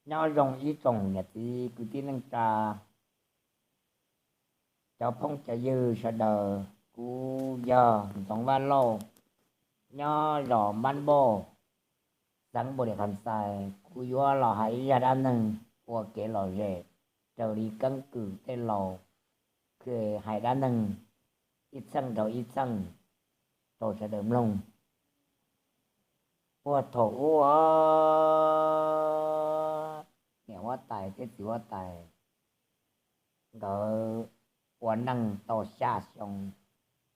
Nyob zoo ib tsoom niam txiv kwv tij neej tsa, cov phooj cov ywg sawv daws, kuv yog Ntxoov Vaj Lauj, nyob zos Npab Npauj, xeev Npaus Lis Khas Xais. Kuv yuav los hais ib zaj dab neeg ua kev lom zem raws li keeb kwm tej laus hais dab neeg ib txheej dhau ib txheej rau sawv daws mloog. Puag thaum ub, niam huab tais thiab txiv huab tais nkawd ua neej tau xya xyoo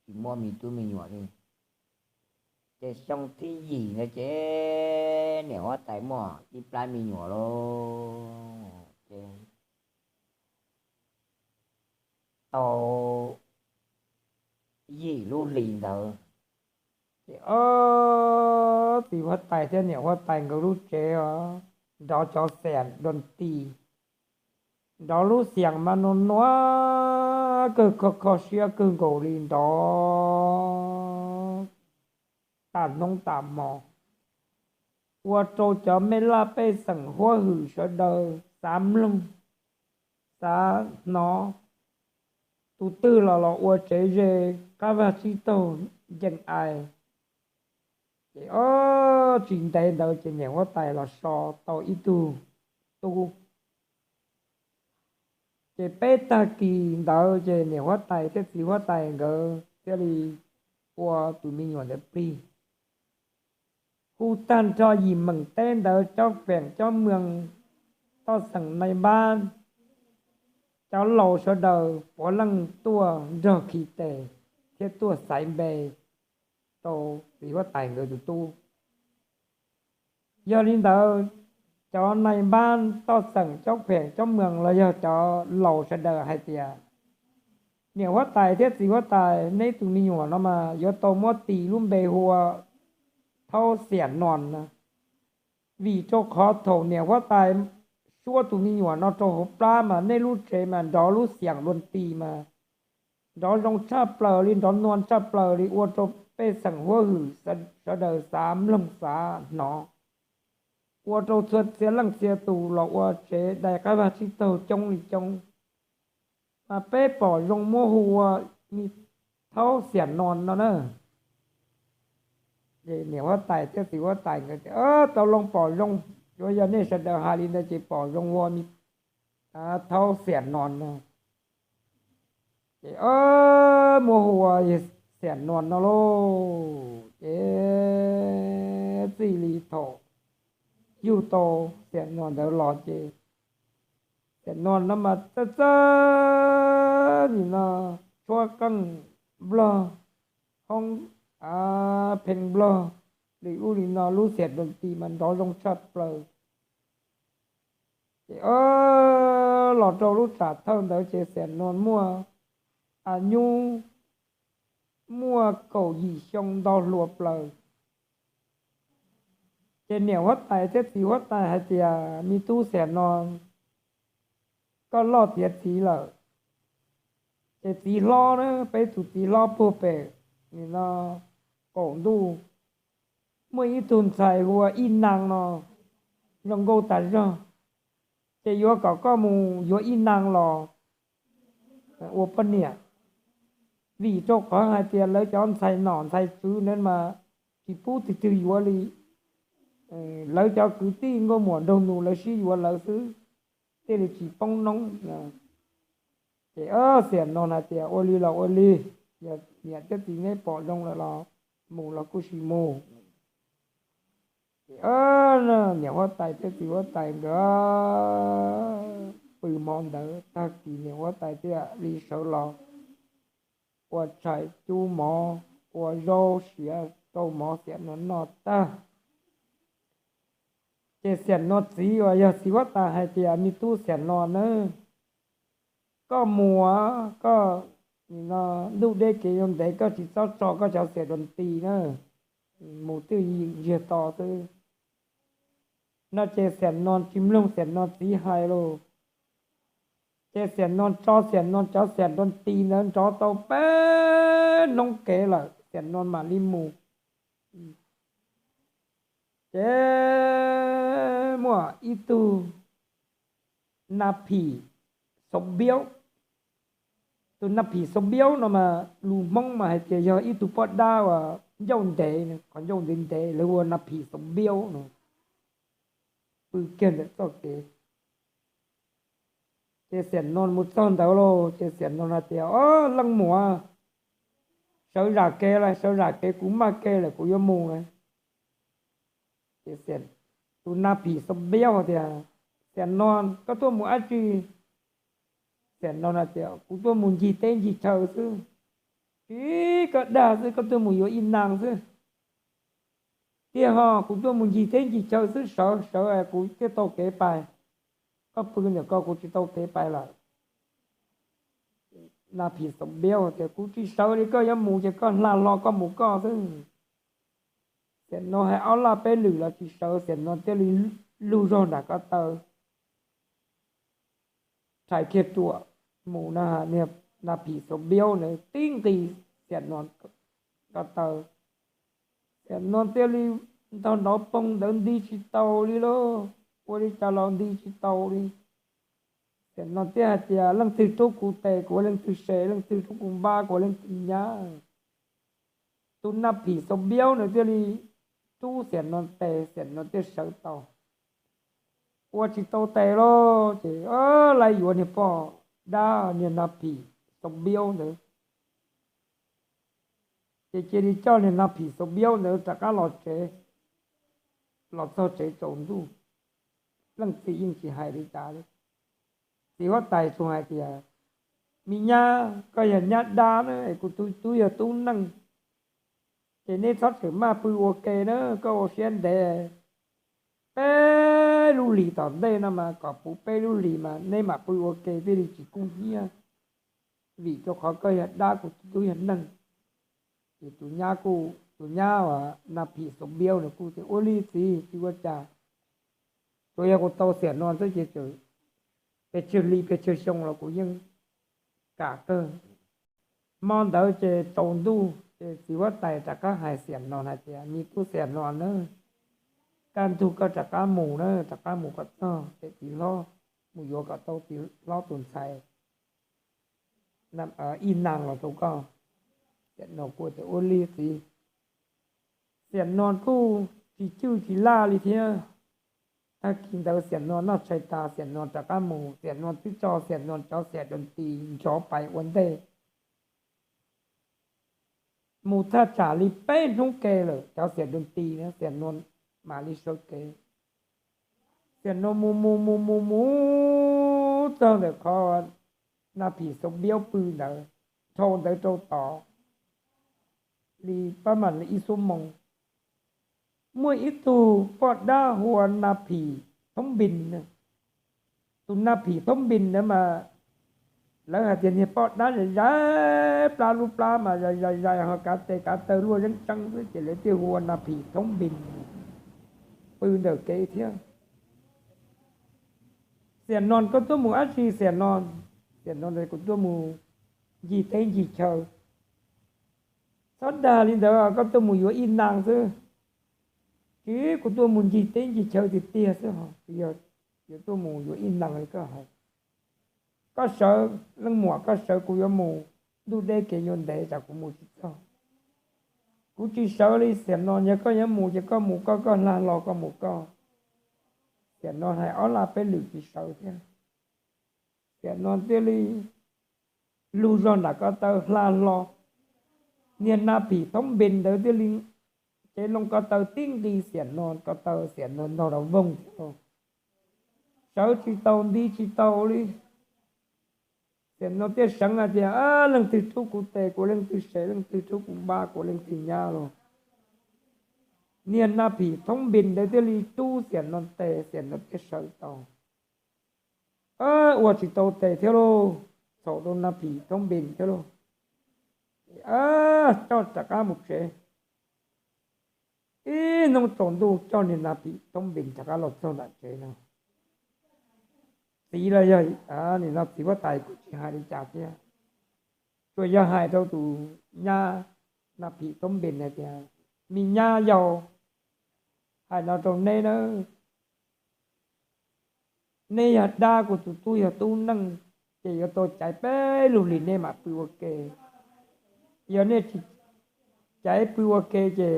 tsis muaj me tub me nyuam li. Ces xyoo thib yim ntawd ces niam huab tais muaj ib plab me nyuam lauj. Ces tau yim lub hlis ntawd, ces ob txiv huab tais thiab niam huab tais nkawd lub tsev os, nrov cov xees doos tis, nrov lub xees mas nua nua kawg, kho kho siab kawg nkaus li, nrov tas hnub tas hmo, ua rau cov me laj pej xeem huab hwm sawv daws xav mloog xav hnov. Tus twg los los ua tsev ze qab vag tsib taug ncees ais. Ces ob tsis ntev ntawd ces niam huab tais los so tau ib tug tub. Ces peb tag kis ntawd ces niam huab tais thiab txiv huab tais nkawd thiaj li ua tus me nyuam ntawd plig. Hu tag nrho yim meem teb ntawd, cob feem cob mwees, toj xeem nai npab, cov laus sawv daws puav leej tuaj nrog khi tes thiab tuaj xaiv npe rau txiv huab tais nkawd tus tub. Yog li ntawd, cov nai npab toj xeem cob feem cob mwees los yog cov laus sawv daws hais tias, niam huab tais thiab txiv huab tais, neb tus me nyuam no mas yuav tau muab tis lub npe hu ua Thaub Xiam Nos na, vim rau qhov thaum niam huab tais suab tus me nyuam no rau hauv plab mas nej lub tsev mas nrov lub xiam luas tis mas nrov zoo tshaj plaws li, nrov nua tshaj plaws li, ua rau pej xeem huab hwm sawv daws xav mloog xav hnov, ua rau txhua txhia leej txhia tus los ua tsev dai qab vag tsib taug coob li coob. Mas peb pom zoo muab hu ua Thaub Xiam Nos no na. Ces niam huab tais thiab txiv huab tais nkawd tias, tau loo, pom zoo, yuav yog nej sawv daws hais li ntawd ces pom zoo ua Thaub Xiam Nos no. Ces muab hu ua Xiam Nos no lauj. Ces txij li thaum yug tau Xiam Nos ntawd los ces Xiam Nos no mas txawj txawj nim no tshuab qeej nplog, hoob phee nplog, li ub li no, lub xiam doos tis mas nrov zoo tshaj plaws. Ces los rau lub tsam thawj ntawd ces Xiam Nos muaj a nyub muaj kaum yim xyoo nto hluas plaws. Ces niam huab tais thiab txiv huab tais hais tias, me tub Xiam Nos, koj loj tiav txiv lawm. Ces txiv hlob na, peb tus txiv hlob puag pem nim no qaum ntuj, muaj ib tug ntxhais hu ua Ib Nag no, zoo nkauj tas zog. Ces yuav kom koj mus yuav Ib Nag los ua poj niam, vim rau qhov hais tias lawv cov ntxhais nom ntxhais tswv ntawd mas tsis pub tus twg yuav li. Lawv cov kwv tij nkauj muam nraug nus lawv sib yuav lawv xwb, thiaj li tsis poob noob. Ces Xiam Nos hais tias, ua li los ua li, yog niam thiab txiv neb pom zoo lawm los mus los kuj sis mus. Ces niam huab tais thiab txiv huab tais nkawd pw hmo ntawd, tag kis niam huab tais thiaj li sawv los ua tshais cub mov, ua zaub siav rau mov Xiam Nos noj tag. Ces Xiam Nos txiv uas yog txiv huab tais hais tias, me tub Xiam Nos na, koj mus, koj nim no ntuj deb kev yuav ntev, koj tsis txhob tso koj cov xiam doos tis na, mus twj ywm ntsiag to xwb no. Ces Xiam Nos tsis mloog Xiam Nos txiv hais lauj. Ces Xiam Nos tso Xiam Nos cov xiam doos tis ntawd nrov tau peb hnub kev lawm Xiam Nos mam li mus. Ces muaj ib tug Nag Phim Xaus Biaub. Tus Nag Phim Xaus Biaub no mas lus Hmoob mas hais tias yog ib tug poj dab uas ncauj ntev, qhov ncauj ntev ntev, lawv hu ua Nag Phim Xaus Biaub no, pw kiag ntawm txoj kev. Ces Xiam No mus txog ntawd lauj, ces Xiam No hais tias, Ob, leej muam, sawv zam kev lawm, sawv zam kev, kuv maj kev lawm, kuv yuav mus lawm. Ces tus Nag Phim Xaus Biaub tias, Xiam No, koj tuaj mus dab tsi? Xiam No hais tias, Kuv tuaj mus ncig teb ncig chaw xwb. Tsis, koj dag xwb, koj tuaj mus yuav ib nag xwb. Tiag ho, kuv tuaj mus ncig teb ncig chaw xwb, sawv sawv kuv thiaj tau kev pais. Koj pw ntawm ko, kuv tsis tau kev pais lawm. Nag Phim Xaus Biaub tias, Kuv tsis sawv li, koj yuav mus ces koj hla hlo koj mus koj xwb. Xiam No hais ob laj peb lwm los tsis sawv, Xiam No thiaj li lug zog nram ko taw, rhais kiag ruam mus na, Nag Phim Xaus Biaub ntawd tib nqis Xiam No ko taw. Xiam No thiaj li ntaug nrov poog ntawd nti tsis tau li lauj, ua li cas los nti tsis tau li. Xiam No thiaj hais tias, Leej twg rub kuv tes, kuv ua leej twg se, leej twg rub kuv npab, kuv ua leej twg nyab. Tus Nag Phim Xaus Biaub ntawd thiaj li rub Xiam No tes, Xiam No thiaj sawv tau. Ua tsis tau tes lauj, ces lawv yuav niag poj dab, niag Nag Phim Xaus Biaub ntawd. Ces cia li coj niag Nag Phim Xaus Biaub ntawd rov qab los tsev, los txog tsev tsaus ntuj. Leej txiv yeej tsis hais li cas li. Txiv huab tais tsuas hais tias, Me nyab, koj yog nyab dab na, kuv tus tub yog tub neej, ces neb txhob tseem maj pw ua ke na, koj ua siab ntev. Peb lub hlis tom ntej no mas kom puv peb lub hlis mas neb mam pw ua ke thiaj li tsis kub hnyiab, vim rau qhov koj yog dab, kuv tus tub yog neeg. Ces tus nyab kuj, tus nyab uas Nag Phim Xaus Biaub nws kuj tias, Ua li txiv, tsis ua cas, tsuas yog kuv tau Xiam No xwb ces txawm pes tsawg hli pes tsawg xyoo los kuv yeej kam kawg. Hmo ntawd ces tsaus ntuj ces txiv huab tais rov qab hais Xiam No hais tias, Me tub Xiam No na, kaj ntug koj rov qab mus na, rov qab mus kom txog pem txiv hlob, mus yuav kom tau txiv hlob tus ntxhais ib nag los rau koj. Xiam No kuj tias, Ua li txiv. Xiam No kuj tsis cwj tsis laj li thiab. Tag kis ntawd Xiam No noj tshais tas, Xiam No rov qab mus, Xiam No twb tso Xiam No cov xiam doo ti nrov pais ua ntej. Mus thaj tsam li peb hnub ke lawm, cov xiam doo ti na, Xiam No mam li sawv kev. Xiam No mus mus mus mus mus txog ntawm qhov Nag Phim Xaus Biaub pw ntawd, dhau ntawd rau tod li pab mam li ib xuab moos, muaj ib tug poj dab hu ua Nag Phim Thoob Npis. Tus Nag Phim Thoob Npis ntawd mas lawv hais tias niag poj dab zais zais plab lub plab mas zais zais zais ho kav tes kav taw luaj zeeb tseeb xwb ces lawv thiaj hu ua Nag Phim Thoob Npis, pw ntawm kev thiab. Xiam No, koj tuaj mus dab tsi Xiam No? Xiam No, kuv tuaj mus ncig teb ncig chaw. Txhob dag li ntawd, koj tuaj mus yuav ib nag xwb. Tsis, kuv tuaj mus ncig teb ncig chaw tiag tiag xwb, yog yuav tuaj mus yuav ib nag li koj hais. Koj sawv, leej muam koj sawv, kuv yuav mus, ntuj deb kev yuav ntev tsam kuv mus tsis txog. Kuv tsis sawv li Xiam No, yog koj yuav mus ces koj mus koj, koj hla hlo koj mus koj. Xiam No hais ob laj peb lwm tsis sawv thiab. Xiam No thiaj li lug zog nram ko taw hla hlo. Niag Nag Phim Thoob Npis ntawd thiaj li cev loo ko taw tib nqis Xiam No ko taw, Xiam No ntaug rau voog thiab lauj. Sawv tsis tau nti tsis tau li. Xiam No thiaj seev hais tias, Leej twg rub kuv tes, kuv ua leej twg se, leej twg rub kuv npab, kuv ua leej twg nyab lauj. Niag Nag Phim Thoob Npis ntawd thiaj li rub Xiam No tes, Xiam No thiaj sawv tau. Ua tsis tau tes thiab lauj, txhaum rau Nag Phim Thoob Npis thiab lauj. Coj rov qab mus tsev. Ib hnub tsaus ntuj coj niag Nag Phim Thoob Npis rov qab los txog nram tsev no. Txiv los yog nim no txiv huab tais kuj tsis hais li cas thiab, tsuas yog hais rau tus nyab Nag Phim Thoob Npis hais tias, Me nyab yau, hais no rau neb nawb, Neb yog dab, kuv tus tub yog tub neej, ces yuav tau caiv peb lub hlis neb mam pw ua ke. Yog nej tsis caiv pw ua ke ces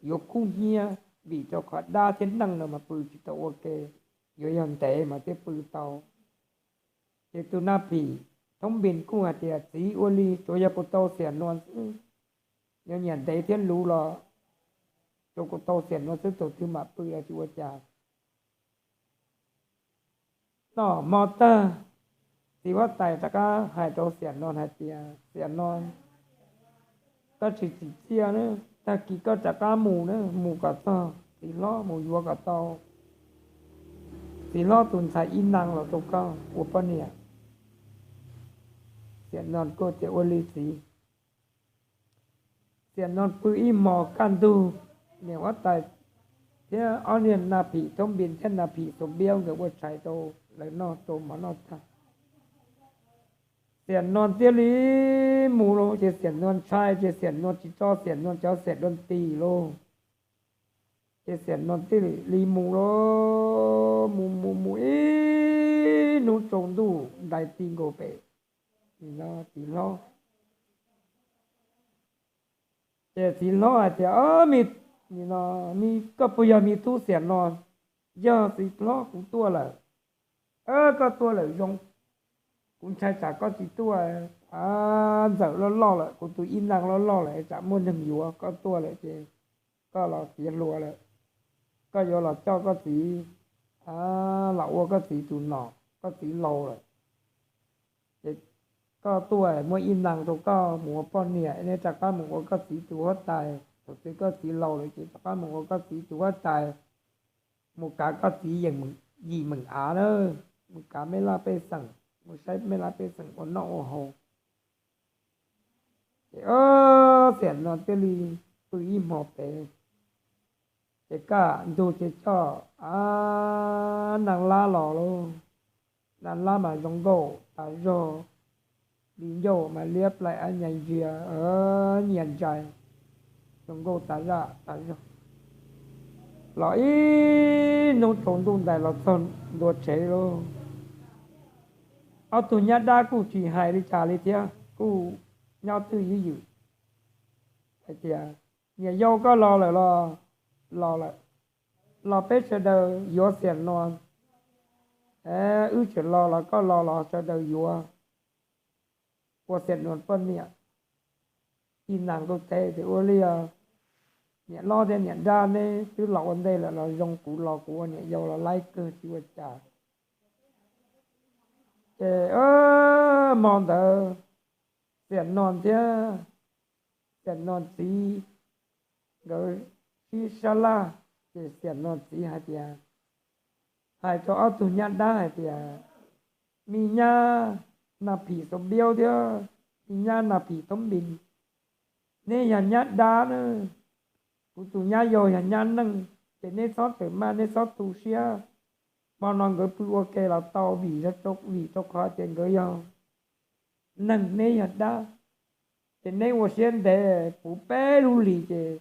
yuav kub hnyiab, vim rau qhov dab thiab neej no mas pw tsis tau ua ke, yuav yog ntev mas thiaj pw tau. Ces tus Naj Phim Thoob Npis kuj hais tias, Txiv, ua li tsuav yog kuv tau Xiam Nuas xwb, yog nyiam ntev thiab luv los tsuav kuv tau Xiam Nuas xwb, tus twg mam pw los tsis ua cas. Noj hmo tag, txiv huab tais rov qab hais rau Xiam Nuas hais tias, Xiam Nuas, koj tsis tsim txiaj na, tag kis koj rov qab mus na, mus kom txog txiv hlob, mus yuav kom tau txiv hlob tus ntxhais Ib Nees los rau koj ua poj niam. Xiam Nuas kuj tias, Ua li txiv. Xiam Nuas pw ib hmos kaj ntug, niam huab tais thiab ob niag Naj Phim Thoob Npis thiab Naj Phim Xus Npiab nkawd ua tshais rau lawv noj rau mov noj tag, Xiam Nuas thiaj li mus lauj. Ces Xiam Nuas ntshai, ces Xiam Nuas tsis tso Xiam Nuas cov xeem dua nti lauj. Ces Xiam Nuas thiaj li mus lauj, mus mus mus ib hnub tsaus ntuj ntais ti nkaus pem txiv hlob. Ces txiv hlob hais tias, Me, koj puas yog me tub Xiam Nuas? Yog txiv hlob, kuv tuaj lawm. Koj tuaj lawm zoo, kuv ntshai tsam koj tsis tuaj, Ntxawm loj loj lawm, kuv tus Ib Nees loj loj lawm, tsam muaj neeg yuav. Koj tuaj lawm ces koj los tiav hluas lawm, koj yuav los coj koj txiv los ua koj txiv tus nom, koj txiv laus lawm. Ces koj tuaj muab Ib Nees rau koj mus ua poj niam, neb rov qab mus ua koj txiv tus huab tais. Thaum twg koj txiv laus lawm ces rov qab mus ua koj txiv tus huab tais, mus kav koj txiv yim meem av na, mus kav mej laj pej xeem, mus saib mej laj pej xeem ua noj ua haus. Ces Xiam Nuas thiaj li pw ib hmo pem, ces kaj ntug ces coj Naj Lab los lauj. Naj Lab mas zoo nkauj tas zog, li ncauj mas liab plaim ab nyais ntsia nyias ntsais, zoo nkauj tas zaj tas zog. Los ib hnub tsaus ntuj ntais los txog ntua tsev lauj. Ob tug nyab dab kuj tsis hais li cas li thiab, kuj nyob twj ywm hais tias, Niam yau koj los lawm los? Los lawm. Los peb sawv daws yuav Xiam Nuas. Wb tseem los los koj los los sawv daws yuav, ua Xiam Nuas poj niam. Ib Nees kuj teb tias, Ua li os, niam hlob thiab niam dab, neb twb los ua ntej lawm los zoo, kuv los kuv ua niam yau los laib kawg tsis ua cas. Ces hmo ntawd Xiam Nuas thiab Xiam Nuas txiv nkawd sib sab laj, ces Xiam Nuas txiv hais tias, hais rau ob tug nyab dab hais tias, Me nyab Naj Phim Xus Npiab thiab me nyab Naj Phim Thoob Npis, neb yog nyab dab na, kuv tus nyab yau yog nyab neej, ces neb txhob txawm maj, neb txhob tu siab. Hmo no nkawd pw ua ke los tau, vim, vim rau qhov tias nkawd yog neeg, neb yog dab, ces neb ua siab ntev puv peb lub hlis ces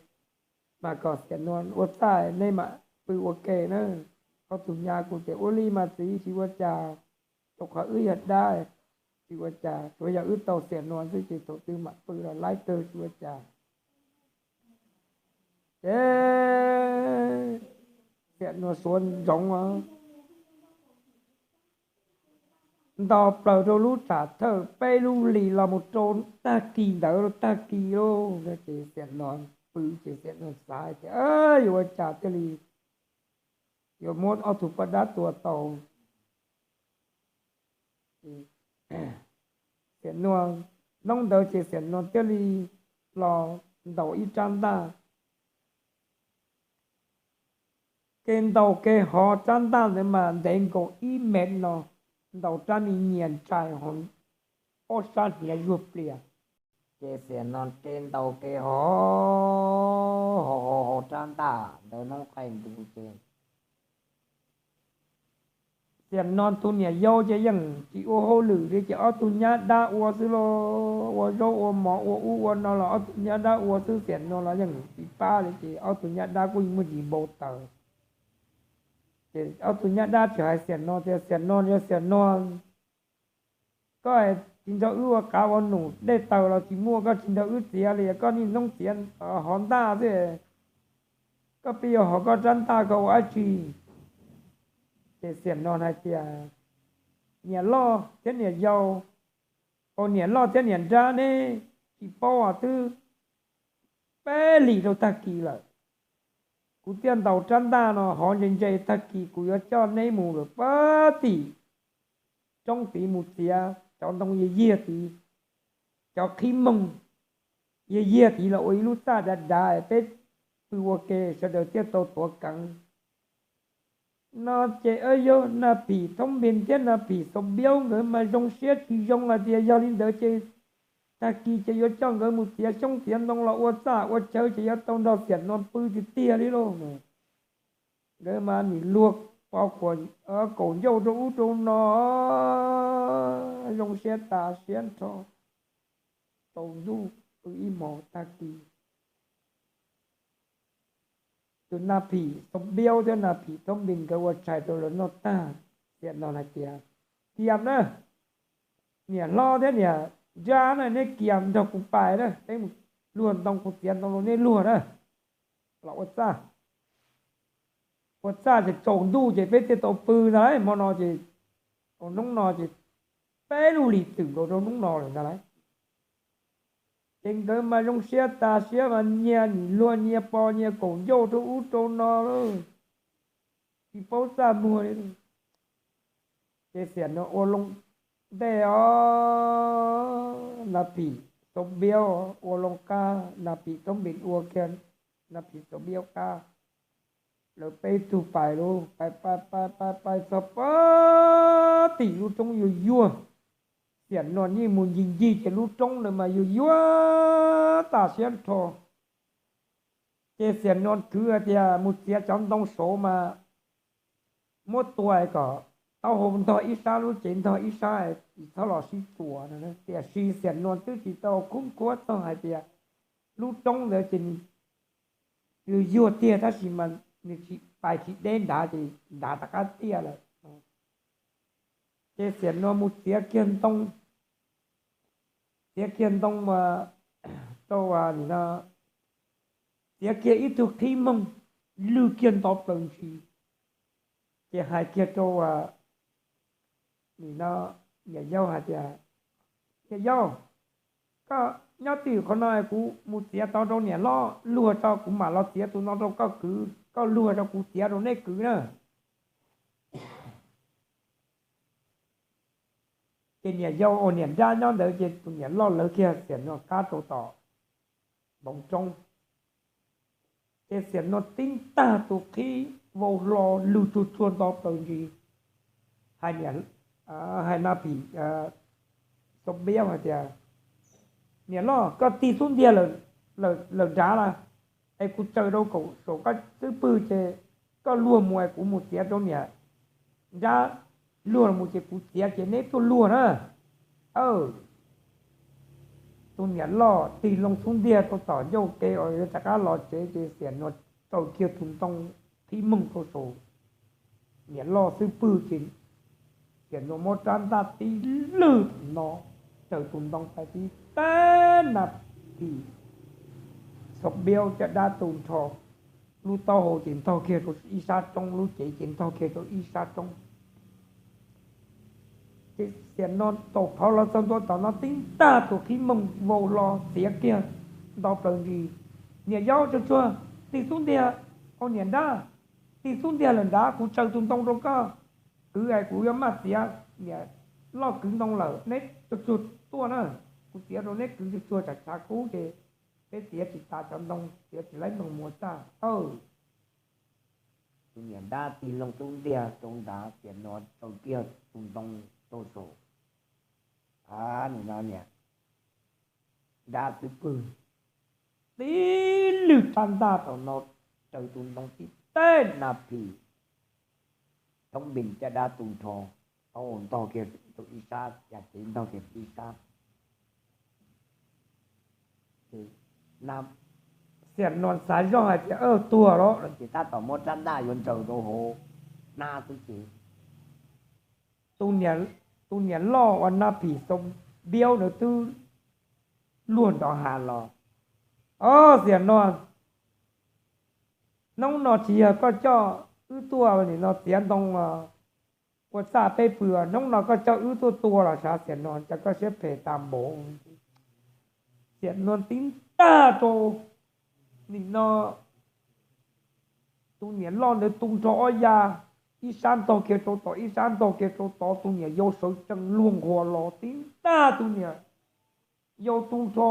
mam kom Xiam Nuas ua txaj neb mam pw ua ke na. Ob tug nyab kuj tias, Ua li mas txiv, tsis ua cas, rau qhov wb yog dab, tsis ua cas, tsuav yog wb tau Xiam Nuas xwb ces thaum twg mam pw los laib kawg tsis ua cas. Ces Xiam Nuas suav ntsoov os, nto plaws rau lub tsam thawj peb lub hlis los mus rau tag kis ntawd, tag kis lauj, ces Xiam Nuas pw ces Xiam Nuas xav tias, Yuav ua cas thiaj li yuav muab ob tug poj dab tua tau? Xiam Nuas, hnub ntawd ces Xiam Nuas thiaj li los ntaus ib rab ntaj. Kev ntaus kev hov rab ntaj ntawd mas ntev nkaus ib mev no, ntaus rab me nyias ntsais hauv ob sab hniav zuag plias. Ces Xiam Nuas kev ntaus kev hov, hov hov hov rab ntaj ntawd hnub qaij ntuj ces Xiam Nuas tus niam yau ces yeej tsis ua hauj lwm li, ces ob tug nyab dab ua xwb lauj, ua zaub ua mov ua ub ua no los ob tug nyab dab ua xwb, Xiam Nuas los yeej tsis pab li, ces ob tug nyab dab kuj muaj ntsis npau taws. Ces ob tug nyab dab tsis hais Xiam Nuas tias, Xiam Nuas, yog Xiam Nuas, koj tsis nrog wb ua qav ua num, dej taws los tsis muaj, koj tsis nrog wb txiav li, koj niaj hnub txiav hov ntaj xwb, koj pheej yuav hov koj rab ntaj koj ua dab tsi? Ces Xiam Nuas hais tias, Niam loj thiab niam yau, au, niam loj thiab niam nrab, neb tsis paub, twb peb hlis rau tag kis lawm, kuv thiaj ntaus rab ntaj no hov ntse ntse, tag kis kuv yuav coj neb mus lawm pab tim roob tid mus txiav cov ntoo yiag yiag tid, cov qhib moog yiag yiag tid los ua ib lub txaj dav dav peb pw ua ke sawv daws thiaj tau tuav keev. No ces yog Nas Phim Thoob Npis thiab Nas Phim Xaus Npiaub nkawd mas zoo siab tsis zoo hais tias yog li ntawd ces tag kis ces yuav coj nkawd mus txiav xyoob txiav ntoo los ua txaj ua chaw ces yuav tau nrog Xiam Nuas pw tiag tiag li lauj. Nkawd mas nim luag pov kaum ncauj rau ub rau no, zoo siab tas siab nrho, tsaus ntuj pw ib hmos tag kis. Tus Nas Phim Xaus Npiaub thiab Nas Phim Thoob Npis nkawd ua tshais rau lawv noj tag, Xiam Nuas hais tias, Kiam na, niam hlob thiab niam nrab na, neb kiam nrog kuv pais na, peb mus luag ntoo, kuv txiav ntoo rau neb luag na, los ua txaj. Ua txaj ces tsaus ntuj ces peb thiaj tau pw ntag lauj. Hmo no ces, hnub no ces peb lub hlis twm nkaus rau hnub no lawm ntag lauj. Ces nkawd mas zoo siab tas siab mas nyias nim luag nyias pov nyias kaum ncauj rau ub rau no lauj, tsis paub txaj muag li. Ces Xiam Nuas ua loo ntej os, Nas Phim Xaus Npiaub ua loo qab, Nas Phim Thoob Npis ua kiag Nas Phim Xaus Npiaub qab. Lawv peb tug pais lauj, pais pais pais pais pais txog pab tim lub roob yuag yuag. Xiam Nuas yeej mus ncig ncig ces lub roob ntawd mas yuag yuag tas siab nrho. Ces Xiam Nuas kwv hais tias, Mus txiav cov ntoo saud mas muab tua kom taub hau ntog ib sab, lub cev ntog ib sab, tsis txhob los sib txuas. Tiam sis Xiam Nuas twb tsis tau khub khuab txog hais tias lub roob ntawd ces nws yuag tiag tab sis mas nws tsis, pais tsis deb nrad ces nrad rov qab tiaj lawm. Ces Xiam Nuas mus txiav kiag ntoo, txiav kiag ntoo rau, txiav kiag ib tug qhib moog lwj kiag nto plaws ntsis. Ces hais kiag rau nim no niam yau hais tias, Niam yau, koj nyob twj ywm qhov no, kuv mus txiav tod rau niam hlob luag tso, kuv mam los txiav tus no rau koj kwv, koj luag rau kuv txiav rau neb kwv na. Ces niam yau uas niam nrab nyob ntawd ces tus niam loj lawv kiag Xiam Nuas qab rau tom npoo roob. Ces Xiam Nuas tib tag tus qhib vau hlo lwj tsuag tsuag nto plaws ntsis, hais Nas Phim Xaus Npiaub hais tias, Niam loj, koj tig xub ntiag lawm nrad lawm, es kuv tsaws rau kaum saum koj xub pwg ces koj luag mus es kuv mus txiav rau niam nrab luag mus ces kuv txiav ces neb tuaj luag na. Tus niam loj tig loo xub ntiag rau tom ncauj ke uas yuav rov qab los tsev ces Xiam Nuas tsaws kiag tus ntoo qhib moog rau saum niam loj xub pwg ces Xiam Nuas muab rab ntaj tib lwg no, raws tus ntoo pais tib teb, Nas Phim Xaus Npiaub caj dab tu nrho, lub taub hau ces ntog kiag rau ib sab roob, lub cev ces ntog kiag rau ib sab roob. Ces Xiam Nuas tau phauv los txog ntua tom no tib tag tus qhib moog vau hlo txiav kiag nto plaws ntsis. Niam yau, tsuag tsuag, tig xub ntiag, au niam nrab, tig xub ntiag lawm nrad, kuv tsaws tus ntoo rau koj kwv es kuv yuav maj txiav. Niam loj kwv ntoo lawm, neb tsuag tsuag tuaj na, kuv txiav rau neb kwv tsuag tsuag, tsam tshav kub ces peb txiav tsis tas cov ntoo, txiav tsis laib ntoo mus ua txaj. Tus niam nrab tig loo xub ntiag rau nrad, Xiam Nuas tsaws kiag tus ntoo rau saum, a, nim no niam nrab xub pwg, tib lwg rab ntaj tom no, raws tus ntoo tib teb, Nas Phim Thoob Npis caj dab tu nrho, taub hau ntog kiag rau ib sab, yam cev ntog kiag rau ib sab. Xiam Nuas xav zoj hais tias, Tuag lawm no ces tab tom muab rab ntaj yuav ntsaws rau hauv hnab xwb ces tus niam loj uas Nag Phim Xoo Biaub ntawd twb luag nrov has los, Ob, Xiam Nuag, hnub no tsis yog koj coj wb tuaj nim no txiav ntoo ua txaj peb pw, hnub no koj coj wb tuaj tua los sav, Xiam Nuag, cas koj siab phem tas npaum. Xiam Nuag tib ntaj rau nim no tus niam loj ntawd tu nrho ob ya, ib sab ntog kiag rau tod, ib sab ntog kiag rau tod, tus niam yau sawv tsees luag nqhuas los tib ntaj tus niam yau tu nrho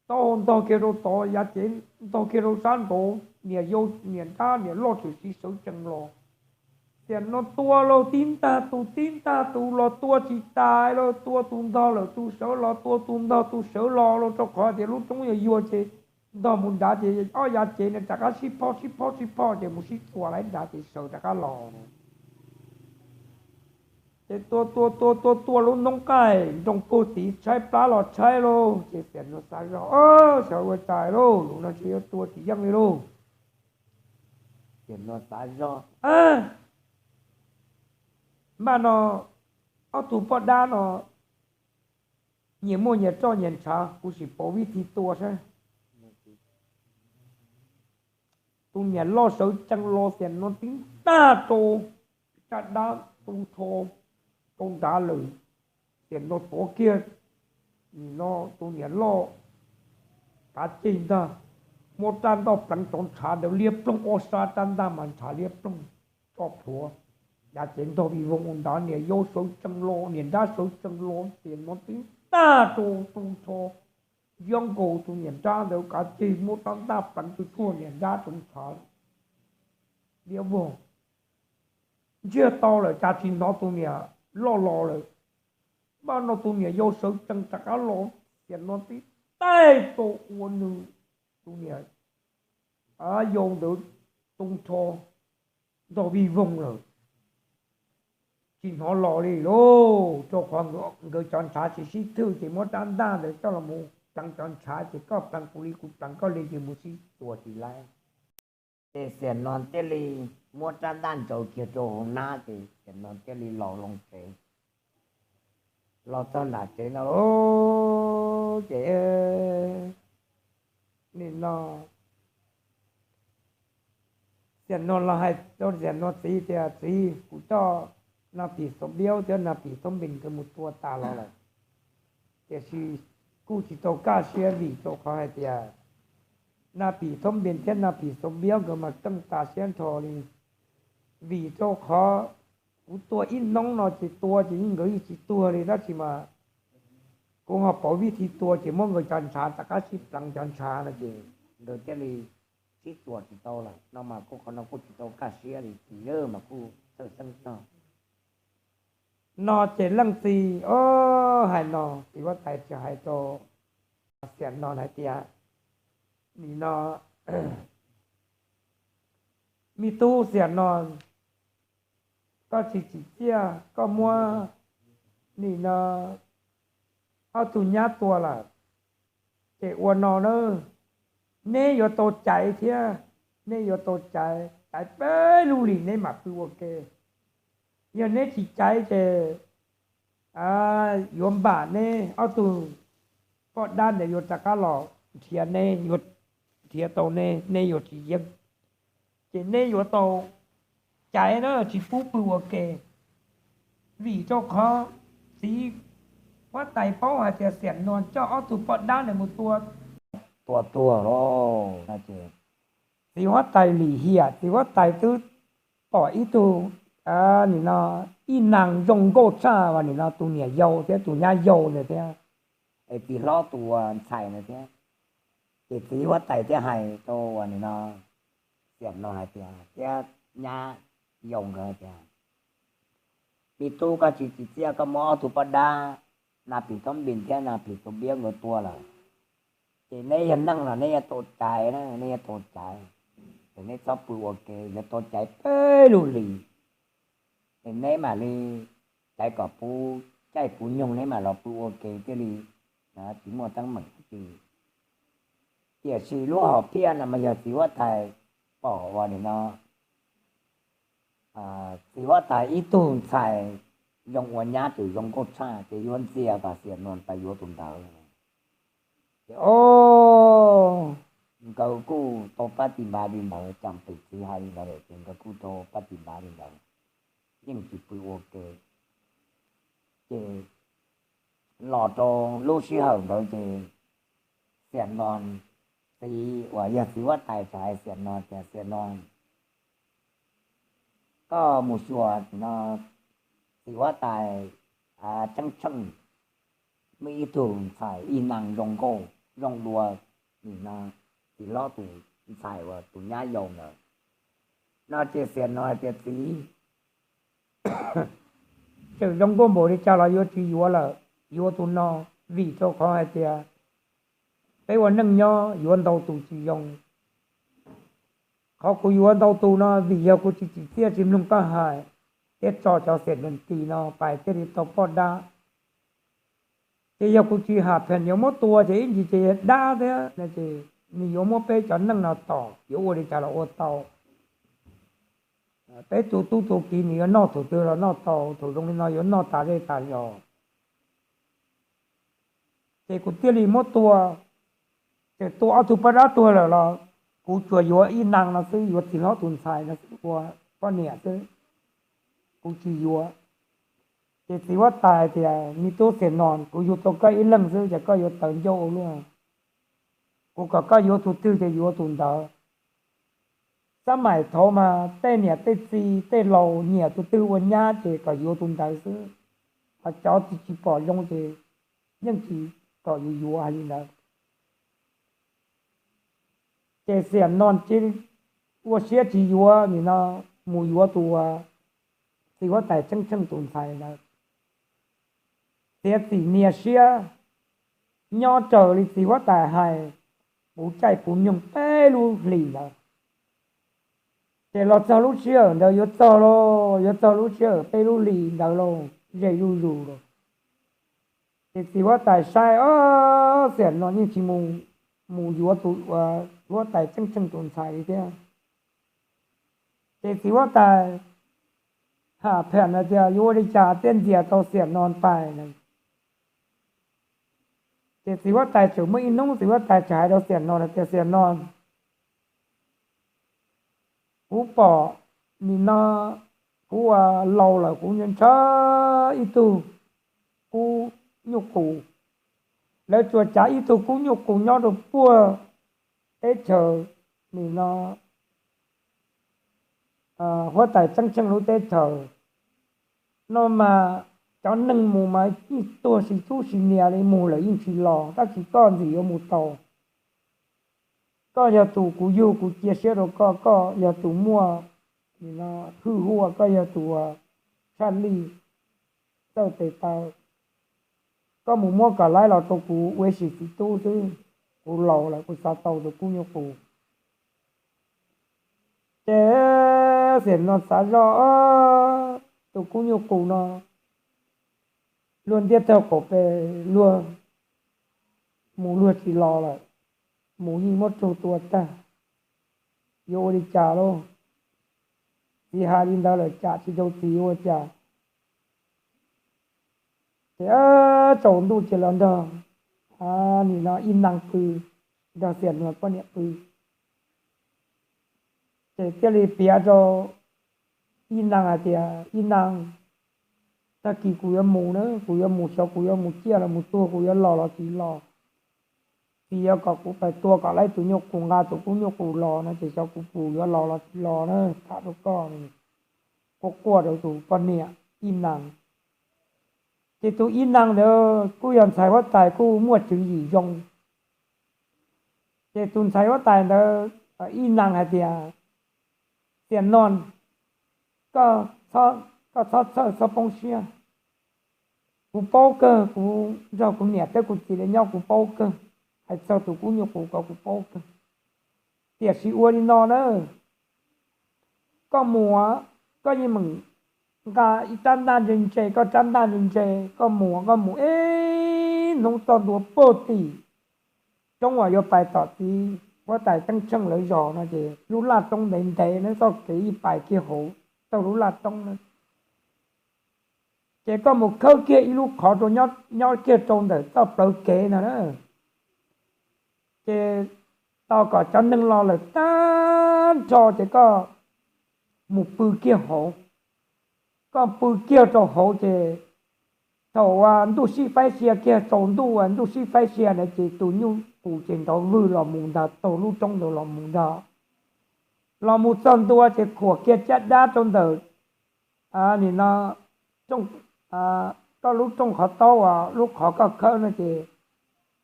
taub hau ntog kiag rau tod, yav cev ntog kiag rau sab nraud, niam yau niam nrab niam loj tshwm sim sawv tsees los. Xiam Nuag tua los tib ntaj tus tib ntaj tus los tua tsis tas los, tua tus ntog lawm tus sawv los, tua tus ntog tus sawv los los, rau qhov tias lub roob yuag yuag ces ntog mus nrad ces ob yav cev no rov qab sib phoj sib phoj sib phoj ces mus sib tua lawm nrad ces sawv rov qab los. Ces tua tua tua tua tua lub noob qaij nroo puag tid tshaib plab los tshaib lauj, ces Xiam Nuag xav zog, Sawv ua cas lauj, lub no ntshe yuav tua tsis yeej li lauj. Xiam Nuag xav zog, Npaj no ob tug poj dab no nyias muaj nyias roj nyias ntshav, kuv sim pauv vij thi tua saib. Tus niam loj sawv tsees los, Xiam Nuag tib ntaj rau raj dab tu nrho rau nrad lawm. Xiam Nuag tuav kiag nim no tus niam loj kav ceg ntag, muab raj ntaj pleev cov ntshav ntawd liab ploog, ob sab raj ntaj mas ntshav liab ploog, tso plhuav. Yav cev ntog vij voog ua nrad, niam yau sawv tsees los, niam nrab sawv tsees los, Xiam Nuag tib ntaj rau tu nrho, yob nkaus tus niam nrab ntawd kav ceg, muab raj ntaj pleev tu tshuaj niam nrab rau ntshav liab vog. Ntsiag to lawm cas tsis hnov tus niam loj los lawm. Npaj no tus niam yau sawv tsees rov qab los, Xiam Nuag tib taij rau ua nws tus niam yau ntawd tu nrho ntog vij voog lawm, tsis hnov los li lauj, rau qhov nkawd cov ntshav tsis sib thwj ces muab rab ntaj ntawd coj los mus pleev cov ntshav ces koj pleev kuv li kuv pleev koj li ces mus sib tua tsis laib. Ces Xiam Nuag thiaj li muab rab ntaj ntsaws kiag rau hauv hnab ces Xiam Nuag thiaj li los loo tsev. Los txog nram tsev no lauj, ces nim no Xiam Nuag los hais rau Xiam Nuag txiv tias, Txiv, kuv coj Nag Phim Xoo Biaub thiab Nag Phim Thoob Npis nkawd mus tua tas los lawm, tiam sis kuj tsis tau kaj siab vim rau qhov hais tias Nag Phim Thoob Npis thiab Nag Phim Xoo Biaub nkawd mas keej tas siab nrho li. Vim rau qhov kuv tua ib hnub no ces tua ces yeej nkawd yeej tsis tuag li, tab sis mas kuv ho pauv vij thi tua ces muab nkawd cov ntshav rov qab sib pleev cov ntshav no ces nkawd thiaj li sib tua tsis tau lawm no mas kuj qhov no kuj tsis tau kaj siab li, txiv yawg mas kuj txhawj xeeb txog. No ces leej txiv, o, hais no txiv huab tais tsis hais rau Xiam Nuag hais tias, nim no me tub Xiam Nuag, koj tsis tsim txiaj koj muab nim no ob tug nyab tua lawm, ces ua no na, neb yuav tau caiv thiab, neb yuav tau caiv, caiv peb lub hlis neb mam pw ua ke. Yog neb tsis caiv ces yuav npam neb ob tug poj dab ntawd yuav rov qab los nrhiav neb, yuav nrhiav tau neb, neb yuav tsis yeej. Ces neb yuav tau caiv na, tsis pub pw ua ke. Vim rau qhov txiv huab tais paub hais tias Xiam Nuag coj ob tug poj dab ntawd mus tua, tua tuag lawm no ces txiv huab tais lim hiam, txiv huab tais twb pom ib tug, nim no, ib nag zoo nkauj tshaj uas nim no tus niam yau thiab tus nyab yau ntawd thiab, es txiv hlob tus ntxhais ntawd thiab. Ces txiv huab tais thiaj hais rau uas nim no Xiam Nuag hais tias, thiab nyab yau nkawd hais tias, me tub, koj tsis tsim txiaj koj muab ob tug poj dab Nag Phim Thoob Npis thiab Nag Phim Xoo Biaub nkawd tua lawm, ces neb yog neeg los neb yuav tau caiv na, neb yuav tau caiv, ces neb txhob pw ua ke, yuav tau caiv peb lub hlis, ces neb mam li caiv kom puv caij puv nyoog neb mam los pw ua ke thiaj li tsis muaj teeb meem dab tsi. Tiam sis lub hom phiaj no mas yog txiv huab tais pom uas nim no txiv huab tais ib tug ntxhais zoo ua nyab tseem zoo nkauj tshaj ces yuav ntxias kom Xiam Nuas pab yuav tus ntawd. Ces o, nkawd kuj tau pab tis npav li ntawd, cas pem txiv hais li ntawd lawm ces nkawd kuj tau pab tis npav li ntawd, yeej tsis pw ua ke. Ces los rau lub sij hawm ntawd ces Xiam Nuas txiv uas yog txiv huab tais txawm hais Xiam Nuas tias, Xiam Nuas, koj mus xyuas no, txiv huab tais Ceeb Tsheej muaj ib tug ntxhais ib neeg zoo nkauj zoo dua, nim no txiv hlob tus ntxhais uas tus nyab yau ntawd. No ces Xiam Nuas hais tias, Txiv, tseem zoo nkauj npaum li cas los yuav tsis yuav lawm, yuav tus no, vim rau qhov hais tias peb ua neej nyob yuav ntau tus tsis zoo. Qhov kuv yuav ntau tus no vim yog kuv tsis tsim txiaj tsis mloog koj hais, thiab tso cov Xiam Nuas tis no pais thiaj li tau poj dab. Ces yog kuv tsis ham phem yuav muab tua ces ib ntsis ces dab thiab no ces nws yuav muab peb cov neej no tom, yuav ua li cas los ua tau. Peb tus tub tus kiv nws yuav noj thaum twg los noj tau, thaum zoo li no yuav noj tas zej tas zos. Ces kuv thiaj li muab tua. Tseem tua ob tug poj dab tuag lawm los kuv tsuas yuav ib neeg no xwb, yuav txiv hlob tus ntxhais no xwb ua poj niam xwb, kuv tsis yuav. Ces txiv huab tais hais tias, Me tub Xiam Nuas, kuv yug tau koj ib leeg xwb ces koj yuav tawv ncauj ua luaj. Kuv kom koj yuav tus twg ces yuav tus ntawd. Xab maim thaud mas tej niam tej txiv tej laus nyiam tus twg ua nyab ces kom yuav tus ntawd xwb, ho cov tsis tsis pom zoo ces yeej tsis kom yuav yuav hais li ntawd. Ces Xiam Nuas cia li ua siab tsis yuav nim no, mus yuav tus txiv huab tais Ceeb Tsheej tus ntxhais ntawd. Txiav txim nias siab nyob raws li txiv huab tais hais puv caij puv nyoog peb lub hlis ntawd. Ces los txog lub sij hawm ntawd yuav txog lauj, yuav txog lub sij hawm peb lub hlis ntawd lauj, ze zuj zus lauj. Ces txiv huab tais saib, o, Xiam Nuas yeej tsis mus, mus yuav tus huab tais Ceeb Tsheej tus ntxhais li thiab. Ces txiv huab tais ham phem na tias yuav ua li cas thiaj ntxias tau Xiam Nuas pais. Ces txiv huab tais tseem muaj ib hnub txiv huab tais tseem hais rau Xiam Nuas tias, Xiam Nuas, kuv pom nim no kuv ua laus lawm kuv ntshaw ib tug kub nyuj qus. Lawv tsuas cav ib tug kub nyuj qus nyob rau puag teb chaws nim no huab tais Ceeb Tsheej lub teb chaws no mas cov neeg mus mas yeej tuag sis tub sis niam li, mus lawm yeej tsis los, tab sis koj ntxim yuav mus tau. Koj yog tus kuv yug kuv cia siab rau koj, koj yog tus muaj hwj huaj, koj yog tus tshaj lij txawj tes taw. Koj mus muab kom laib los rau kuv ua ib sim txiv tub xwb, kuv laus lawm kuv xav tau tus kub nyuj qus. Ces Xiam Nuas xav zoj, tus kub nyuj qus no luag ntiab tag qaum pes luag mus luag tsis los lawm, mus yeej muab raug tua tag, yuav ua li cas lauj? Txiv hais li ntawd lawm tsam tsis rau txiv yuav ua cas. Ces tsaus ntuj ces los nrog nim no Ib Nag pw, nrog Xiam Nuas poj niam pw. Ces thiaj li piav rau Ib Nag hais tias, Ib Nag, tag kis kuv yuav mus na, kuv yuav mus, xyov kuv yuav mus ciaj los mus tuag, kuv yuav los los tsis los. Txiv yuav kom kuv pais tua kom laib tus nyuj qus, nqa tus kub nyuj qus los no ces xyov kuv puas yuav los los tsis los na, tham rau koj. Quaj quaj rau tus poj niam Ib Nag. Ces tus Ib Nag ntawd kuj yog ntxhais huab tais kuj muaj tswv yim zoo. Ces tus ntxhais huab tais ntawd, Ib Nag hais tias, Xiam Nuas, koj txhob txhawj txhob poob siab. Kuv paub kawg, kuv nrog kuv niam thiab kuv txiv lawv nyob kuv paub kawg, hais txog tus kub nyuj qus ko kuv paub kawg. Tiam sis ua li no na, koj mus, koj yeej meem nqa ib rab ntaj ntse ntse, koj rab ntaj ntse ntse, koj mus koj mus ib hnub txog ntua puag tim roob uas yuav pais tom txiv huab tais Ceeb Tsheej lawv zos no ces lub laj roob ntev ntev na, txoj kev ib pais kiag hauv taug lub laj roob na. Ces koj mus khawb kiag ib lub qhov rau nyob kiag rau ntawm txoj plawv kev ntag na. Ces tos kom cov neeg los lawm tag nrho ces koj mus pw kiag hauv. Koj pw kiag rau hauv ces thaum uas ntuj sib faib sia kiag, tsaus ntuj uas ntuj sib faib sia na ces tus nyuj qus ces nrov vwg los mus ntag, taug lub roob ntawd los mus ntag. Los mus txog ntua ces khuam kiag caj dab rau ntawm nim no koj lub rooj qhov taub uas lub qhov koj khawb no ces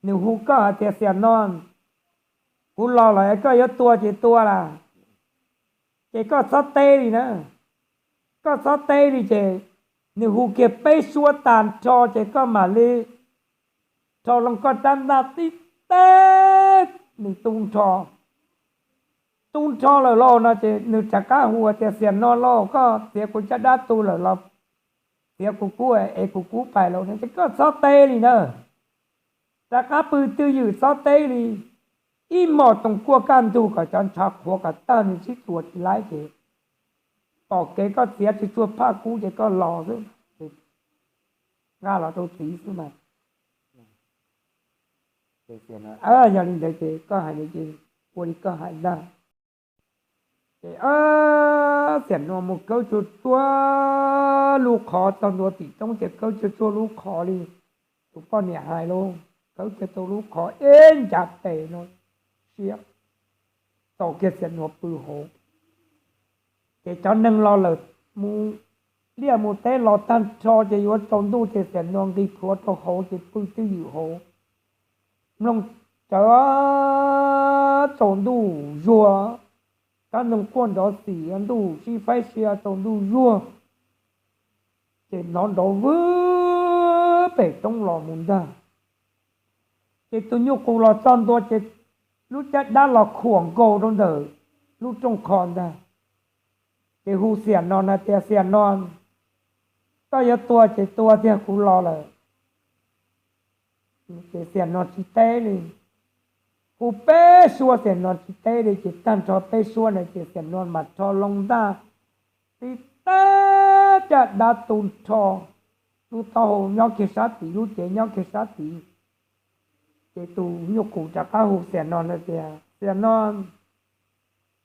nws hu koj hais tias, Xiam no, kuv los lawm, koj yuav tua ces tua las, ces koj txhob teb li na. Koj txhob teb li ces nws hu kiag peb suab tag nrho ces koj mam li rho loo koj rab ntaj tib teb, nws tu nrho. Tu nrho lawm lauj no ces nws rov qab hu tias, Xiam no lauj, koj txiav kuv caj dab tu lawm los txiav kuv kub es kuv kub pais lauj no ces koj txhob teb li na. Rov qab pw twj ywm txhob teb li. Ib hmos toom kuaj kaj ntug kom cov ntshav qhuav kom tag nws sib txuas tsis laib ces pom kev koj txiav tsis tsuag phaj kub ces koj los xwb, nqa los rau txiv xwb mas. Yog li ntawd ces koj hais li ces ua li koj hais ntag. Ces Xiam no mus khawb tsuag tsuag lub qhov txog ntua tim roob ces khawb tsuag tsuag lub qhov li tus poj niam hais lauj, khawb tsuag tsuag lub qhov ib ncav tes no siab, tau kiag Xiam no pw hauv. Ces cov neeg los lawm mus liaj mus teb los tag nrho ces yuav tsaus ntuj ces Xiam no nqis plhuav rau hauv ces pw twj ywm hauv. Mloog tsawv tsaus ntuj zuag, kab noog quaj nrov xim, ntuj sib faib sia tsaus ntuj zuag, ces hnov nrov vwg pem roob los mus ntag. Ces tus nyuj qus los txog ntua ces lub caj dab los khuam nkaus rau ntawm lub rooj qhov ntag. Ces hu Xiam no na tias, Xiam no, koj yuav tua ces tua tiag, kuv los lawm. Ces Xiam no tsis teb li. Hu peb suab Xiam no tsis teb li ces tag nrho peb suab na ces Xiam no mam rho loo ntaj tib teb, caj dab tu nrho, lub taub hau nyob kiag sab tid, lub cev nyob kiag sab tid. Ces tus nyuj qus rov qab hu Xiam no na tias, Xiam no,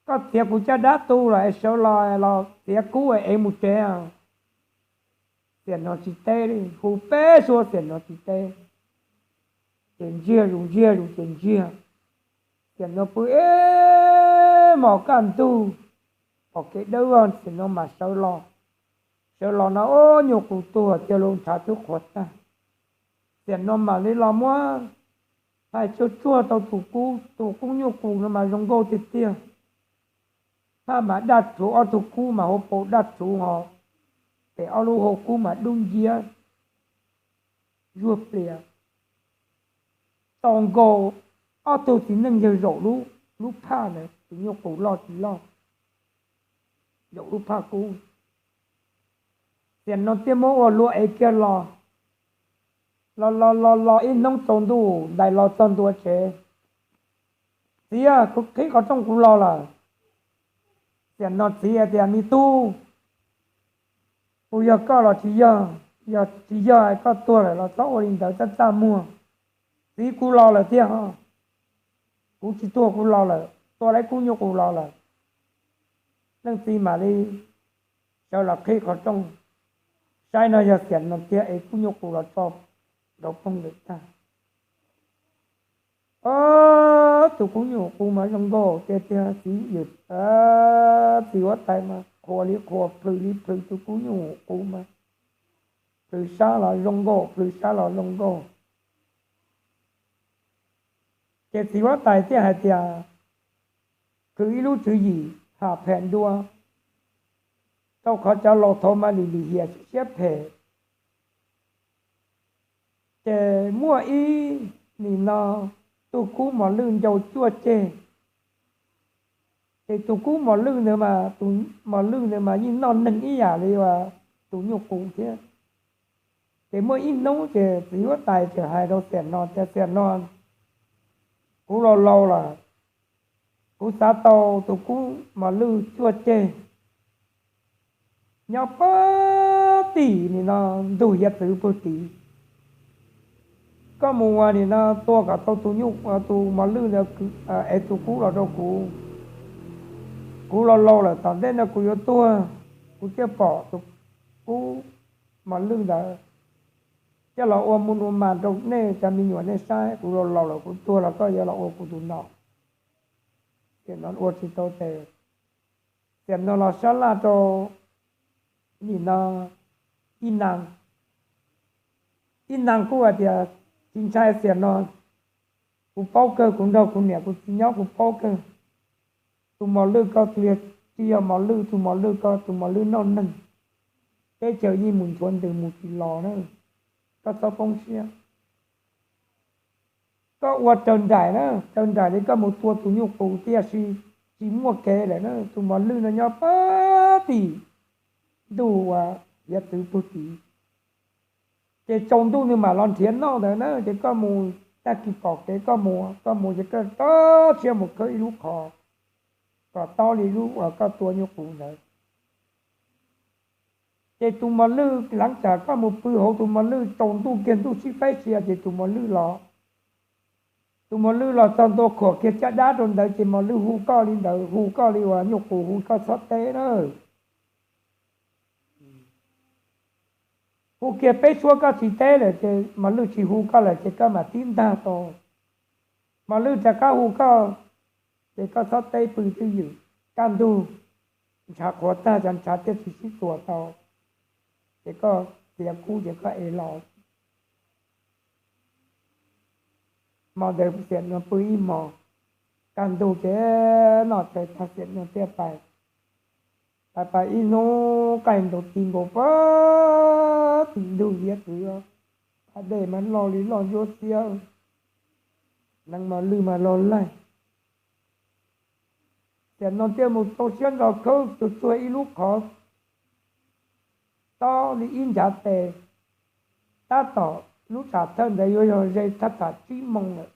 koj txiav kuv caj dab tu los es sawv los los txiav kub es mus tsev. Xiam no tsis teb li, hu peb suab Xiam no tsis teb. Ces ntsiag zus ntsiag zus ces ntsiag. Xiam no pw ib hmos kaj ntug, pom kev dawb vog Xiam no mam sawv los. Sawv los no ub, nyuj qus tuag tiag lauj, ntshav twb qhuav tag. Xiam no mam li los muab phais tsuag tsuag tau tus kub, tus kub nyuj qus no mas zoo nkauj tiag tiag. Phaj mas daj rhuv, ob tug kub mas hauv paus daj rhuv ho, ces ob lub hau kub mas dub nciab zuag plias. Tau nkaus ob tug txiv neej yawg zaum lub phaj ntawd, tus nyuj qus loj tsis loj, zaum lub phaj kub. Xiam no thiaj muab ua luag ev kiag los, los los los los ib hnub tsaus ntuj ntais los txog ntua tsev. Txiv, kuv qhib qhov rooj kuv los lawm. Xiam no txiv tias, Me tub, puas yog koj los tsis yog? Yog tsis yog es koj tuag lawm los txhob ua li ntawd, txaj txaj muag. Txiv, kuv los lawm tiag, kuv tsis tuag, kuv los lawm, tua lawv kub nyuj qus los lawm. Leej txiv mam li sawv los qhib qhov rooj, saib no yog Xiam no tiag es kub nyuj qus los tso nrov poog ntawm tag. Ob tug kub nyuj qus mas zoo nkauj tiag tiag, txiv, txiv huab tais mas qhuas li qhuas, plhws li plhws tus kub nyuj qus mas, plhws sab los zoo nkauj, plhws sab los zoo nkauj. Ces txiv huab tais thiaj hais tias, plhws ib lub tswv yim ham phem dua, rau qhov cov laus thaud mas lim lim hiam siab phem. Ces muaj ib nim no tus kub mos lwj ncau cuaj ceg. Ces tus kub mos lwj ntawd mas, tus mos lwj ntawd mas yeej noj neeg ib yam li tus nyuj qus thiab. Ces muaj ib hnub ces txiv huab tais txawm hais rau Xiam no tias, Xiam no, kuv laus laus lawm, kuv xav tau tus kub mos lwj cuaj ceg. nyob pag tim nim no ntug hiav txwv pag tim. Koj mus ua nim no tua kom tau tus nyuj, tus mos lwj ntawd es tus kub los rau kuv. Kuv los laus lawm, tom ntej no kuv yuav tuag, kuv thiaj pom tus kub mos lwj ntawd coj los ua mus ua mas rau nej cov me nyuam nej saib. Kuv los laus lawm, kuv tuag los koj yuav los ua kuv tus nom. Xiam no ua tsis tau tes, Xiam no los sab laj rau nim no Ib Nag. Ib Nag kuj hais tias, tsis ntshai Xiam no, kuv paub kawg, kuv nrog kuv niam kuv txiv nyob kuv paub kawg. Tus mos lwj ko tsis yog mos lwj, tus mos lwj ko tus mos lwj noj neeg, teb chaws yeej mus nchuav ntws mus tsis los na. Koj txhob poob siab. Koj ua raws nraim na, raws nraim li koj mus tua tus nyuj qus tiam sis tsis muaj kev lawm na. Tus mos lwj no nyob pag tim ntuj uas hiav txwv pag tim, ces tsaus ntuj nws mam los nrhiav noj ntawd na. Ces koj mus, tag kis pom kev koj mus, koj mus ces koj rov siab mus khawb ib lub qhov kom tob li lub uas koj tua nyuj qus ntawd. Ces tus mos lwj, lav tsam koj mus pw hauv tus mos lwj tsaus ntuj kiag ntuj sib faib sia ces tus mos lwj los. Tus mos lwj los txog ntua khuam kiag caj dab rau ntawd ces mos lwj hu koj li ntawd, hu koj li uas nyuj qus hu koj txhob teb na. Hu kiag peb suab koj tsis teb lawm ces mos lwj tsis hu koj lawm ces koj mam tib ntag tau. Mos lwj rov qab hu koj ces koj txhob teb, pw twj ywm. Kaj ntug ntshav qhuav tag, cov ntshav thiaj tsis sib txuas tau, ces koj txiav kub ces koj ev los. Hmo ntawd Xiam no pw ib hmos, kaj ntug ces noj tshais tag Xiam no thiaj pais. Pais pais ib hnub qaij ntaus ti nkaus pag tim ntug hiav txwv, dej mas loj li loj ntsuab xiab, nees mos lwj mas loj laig. Xiam no thiaj mus tau siab ntso khawb tsuag tsuag ib lub qhov tob li ib ncav tes. Tab tom lub tsam thawj ntawd yuav yog ze thaj tsam tsib moos lawm,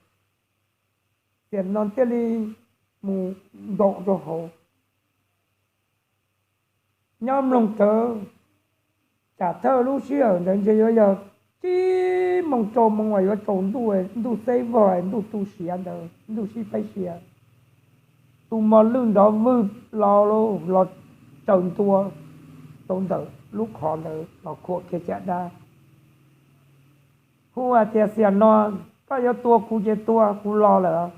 Xiam no thiaj li mus nkaum rau hauv. Nyob mloog rawv, tsam thawj lub sij hawm ntawd ntshe yuav yog tsib moos rau moos uas yuav tsaus ntuj, ntuj xeb vog, ntuj tu siav ntawd, ntuj sib faib sia. Tus mos lwj nrov vwg los, los tsaws ntua rau ntawm lub qhov ntawd los khuam kiag caj dab. Hu hais tias, Xiam no, koj yuav tua kuv ces tua, kuv los lawm.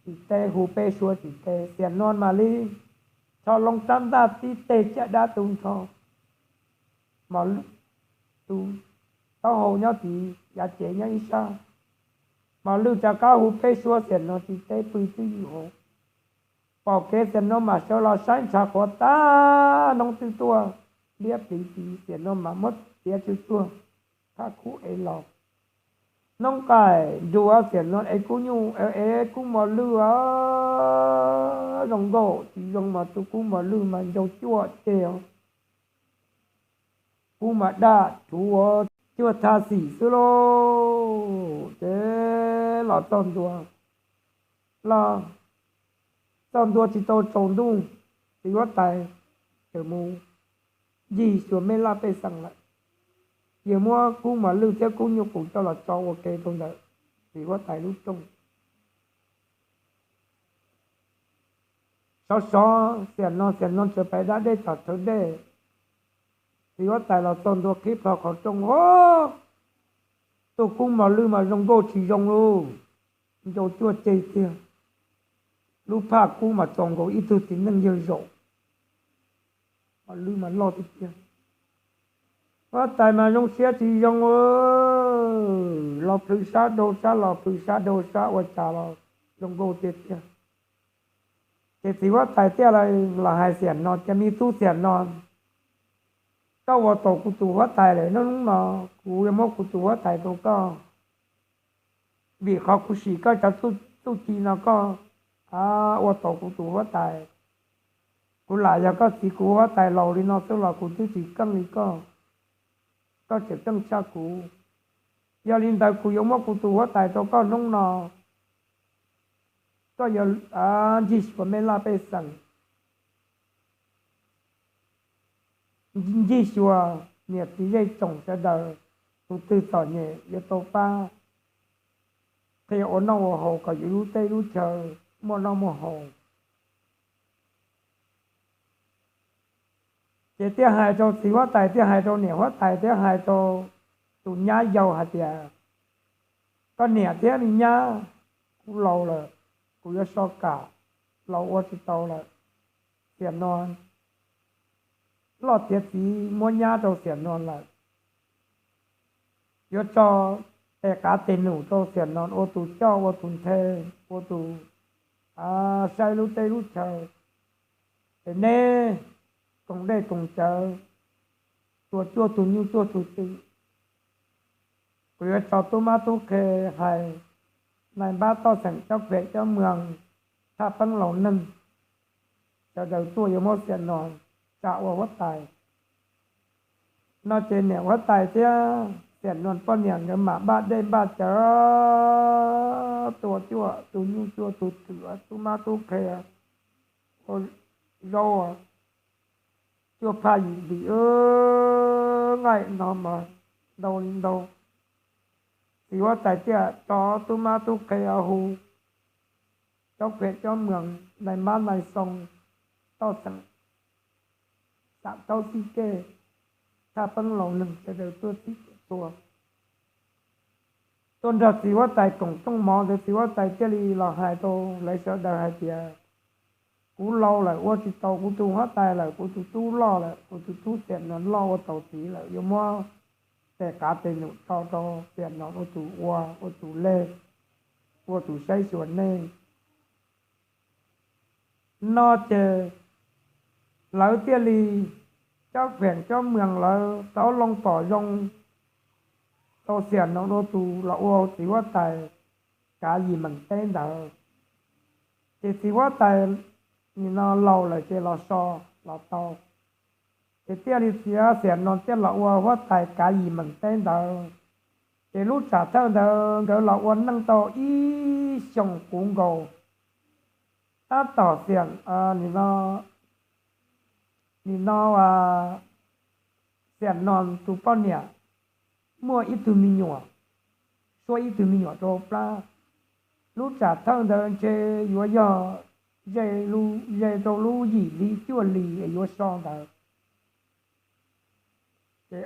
Tsis teb, hu peb suab tsis teb, Xiam no mam li rho loo rab ntaj tib teg caj dab tu nrho. Tus taub hau nyob tid, yav cev nyob ib sab. Mos lwj rov qab hu peb suab, Xiam no tsis teb, pw twj ywm hauv. Pom kev Xiam no mam sawv los saib ntshav qhuav tag, hnub twb tuaj liab pliv tid, Xiam no mam muab txiav tsuag tsuag, thaj kub ev los. Hnub qaij nrug Xiam no ev kub nyuj, ev kub mos lwj, zoo nkauj tsis zoo mas tus kub mos lwj mas ncau cuaj ceg, kub mas daj rhuv cuaj thaj xim xwb lauj. Ces los txog ntua, los txog ntua tsis tau tsaus ntuj, txiv huab tais tseem mus ncig xyuas mej laj pej xeem lawm. Yawg muab kub mos lwj thiab kub nyuj qus coj los tso ua ke rau ntawm txiv huab tais lub rooj. Sov sov, Xiam no, Xiam no tseem pais da dej tom thawv dej. Txiv huab tais los txog ntua qhib plho qhov rooj, o, tus kub mos lwj mas zoo nkauj tsis zoo lauj, ncau cuaj ceg tiag. Lub phaj kub mas txaus nkaus ib tug txiv neej yawg zaum, mos lwj mas loj tiag tiag. Huab tais mas zoo siab tsis zoo, los plhws sab dhau sab, los plhws sab dhau sab, ua cas los zoo nkauj tiag tiag. Ces txiv huab tais thiaj los hais Xiam no tias, Me tub Xiam no, koj ua tau kuv tus huab tais lawm, hnub no kuv yuav muab kuv tus huab tais rau koj, vim qhov kuv sim koj cov txuj ci no koj ua tau kuv tus huab tais. Kuv lam yog koj txiv, kuv huab tais laus li no xwb los kuv twb tsis keej li koj, koj tseem keej tshaj kuv. Yog li ntawd kuv yuav muab kuv tus huab tais rau koj hnub no, koj yuav ncig xyuas mej laj pej xeem. ncig xyuas niam txiv zej tsoom sawv daws, tus twg txom nyem yuav tau pab qhia ua noj ua haus kom yus lub teb lub chaw muaj noj muaj haus. Ces thiaj hais rau txiv huab tais, thiaj hais rau niam huab tais, thiab hais rau tus nyab yau hais tias, koj niam thiab me nyab, kuv laus lawm, kuv yuav so kam, laus ua tsis tau lawm. Xiam no loj tiav txiv muab nyab rau Xiam no lawm. Yuav tso tes qav tes num rau Xiam no ua tus coj ua tus nthe, ua tus saib lub teb lub chaw. Es neb koom dej koom cawv, tua cuaj tug nyuj cuaj tug twm. Kuv yuav tso tub mab tub qhe hais, nais npab toj xeem cob phem cob mweeg, thaj peeb laus neeg, sawv daws tuaj yuav muab Xiam no tsa ua huab tais. No ces niam huab tais thiab Xiam no poj niam nkawd mam npaj dej npaj cawv, tua cuaj tug nyuj cuaj tug twm, tub mab tub qhe, ua zaub cuaj phaj yim ntim, nqaij no mas ntau li ntau. Txiv huab tais thiaj tso tub mab tub qhe hu cob phem cob mweeg, nais npab nais xoo, toj xeem, xam thaub xib kej, thaj peeb laus neeg sawv daws tuaj txhib tua. Tuaj nrog txiv huab tais koom rooj mov ntawd, txiv huab tais thiaj li los hais rau lawv sawv daws hais tias, kuv laus lawm ua tsis tau, kuv tus huab tais lawm, kuv tus tub loj lawm, kuv tus tub Xiam no loj ua taus txiv lawm, yuav muab tes qav tes num tso rau Xiam no ua tus ua, ua tus leg, ua tus saib xyuas nej. No ces lawv thiaj li cob phem cob mweeg, lawv tau loo pom zoo rau Xiam no ua tus los ua txiv huab tais kav Yim Meem teb ntawd. Ces txiv huab tais nim no laus lawm ces los so los tau, ces thiaj li txiav Xiam no thiaj los ua huab tais kav Yim Meem teb ntawd. Ces lub tsam thawj ntawd nkawd los ua neej tau ib xyoos puv nkaus. Tab tom Xiam, nim no, nim no Xiam no tus poj niam muaj ib tug me nyuam, suab ib tug me nyuam rau plab. Lub tsam thawj ntawd ntshe yuav yog ze rau lub yim hli cuaj hli es yuav so ntawd. Ces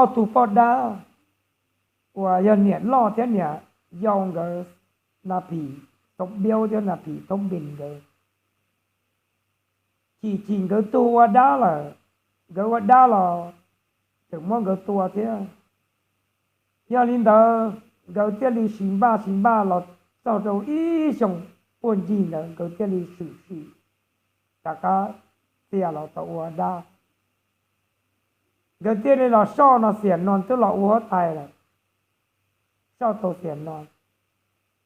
ob tug poj dab uas yog niam loj thiab niam yau nkawd, Nas Phim Thoob Biaub thiab Nas Phim Thoob Npis nkawd, chim chim nkawd tug ua dab lawm, nkawd ua dab los tseem muab nkawd tua thiab. Yog li ntawd nkawd thiaj li sis npaj sis npaj los txog rau ib xyoos puag ncig ntawd nkawd thiaj li swm sim rov qab txia los tau ua dab. Nkawd thiaj li los soj no Xiam no twb los ua huab tais lawm, soj tau Xiam no.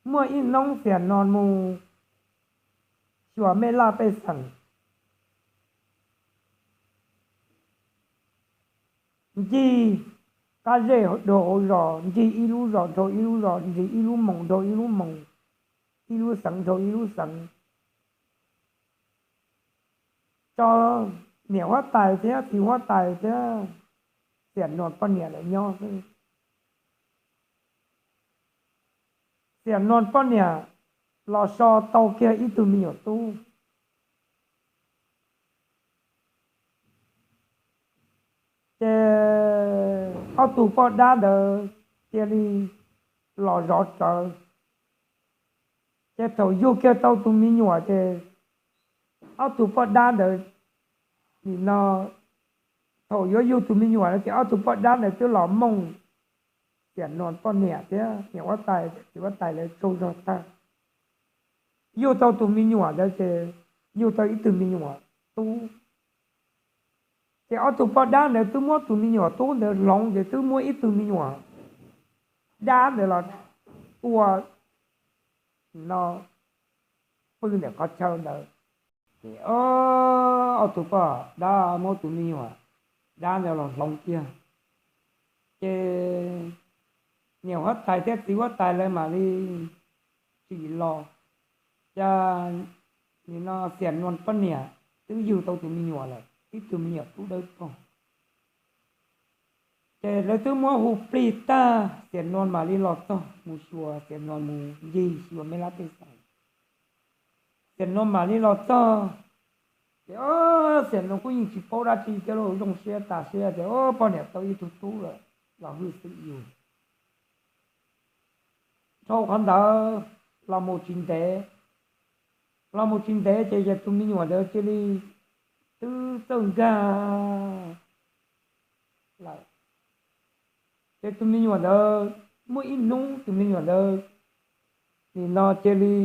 Muaj ib hnub Xiam no mus xyuas mej laj pej xeem, ncig qab zej dhau hauv zos, ncig ib lub zos dhau ib lub zos, ncig ib lub moos dhau ib lub moos, ib lub xeev dhau ib lub xeev, tso niam huab tais thiab txiv huab tais thiab Xiam no poj niam lawv nyob xwb. Xiam no poj niam los so tau kiag ib tug me nyuam tub. Ces ob tug poj dab ntawd cia li los zov rawv. Ces thaum yug kiag tau tus me nyuam ces ob tug poj dab ntawd, nim no thaum yuav yug tus me nyuam no ces ob tug poj dab ntawd twb los mooj Xiam no poj niam thiab niam huab tais, txiv huab tais lawv tsaug zog tag. Yug tau tus me nyuam ntawd ces yug tau ib tug me nyuam tub. Ces ob tug poj dab ntawd twb muab tus me nyuam tub ntawd hloov ces twb muab ib tug me nyuam dab ntawd los ua no pw ntawm qhov chaw ntawd. Ces ob tug poj dab muab tus me nyuam dab ntawd los hloov kiag. Ces niam huab tais thiab txiv huab tais lawv mam li tsim los, cas nim no Xiam no poj niam twb yug tau tus me nyuam lawm. ib tug me nyuam tub dawb paug. Ces lawv twb muab hu plig tag, Xiam Nua mam li los txog mus xyuas, Xiam Nua mus ncig xyuas me lab pej xeem. Xiam Nua mam li los txog, ces o, Xiam Nua kuj yeej tsis paub dab tsi thiab los zoo siab tas siab tias o, poj niam tau ib tug tub lawm, los hwj xwm yus. Dhau qhov ntawd los mus tsis ntev, los mus tsis ntev ces yog tus me nyuam ntawd cia li twb txawj nkag lawm. Ces tus me nyuam ntawd muaj ib hnub tus me nyuam ntawd nim no cia li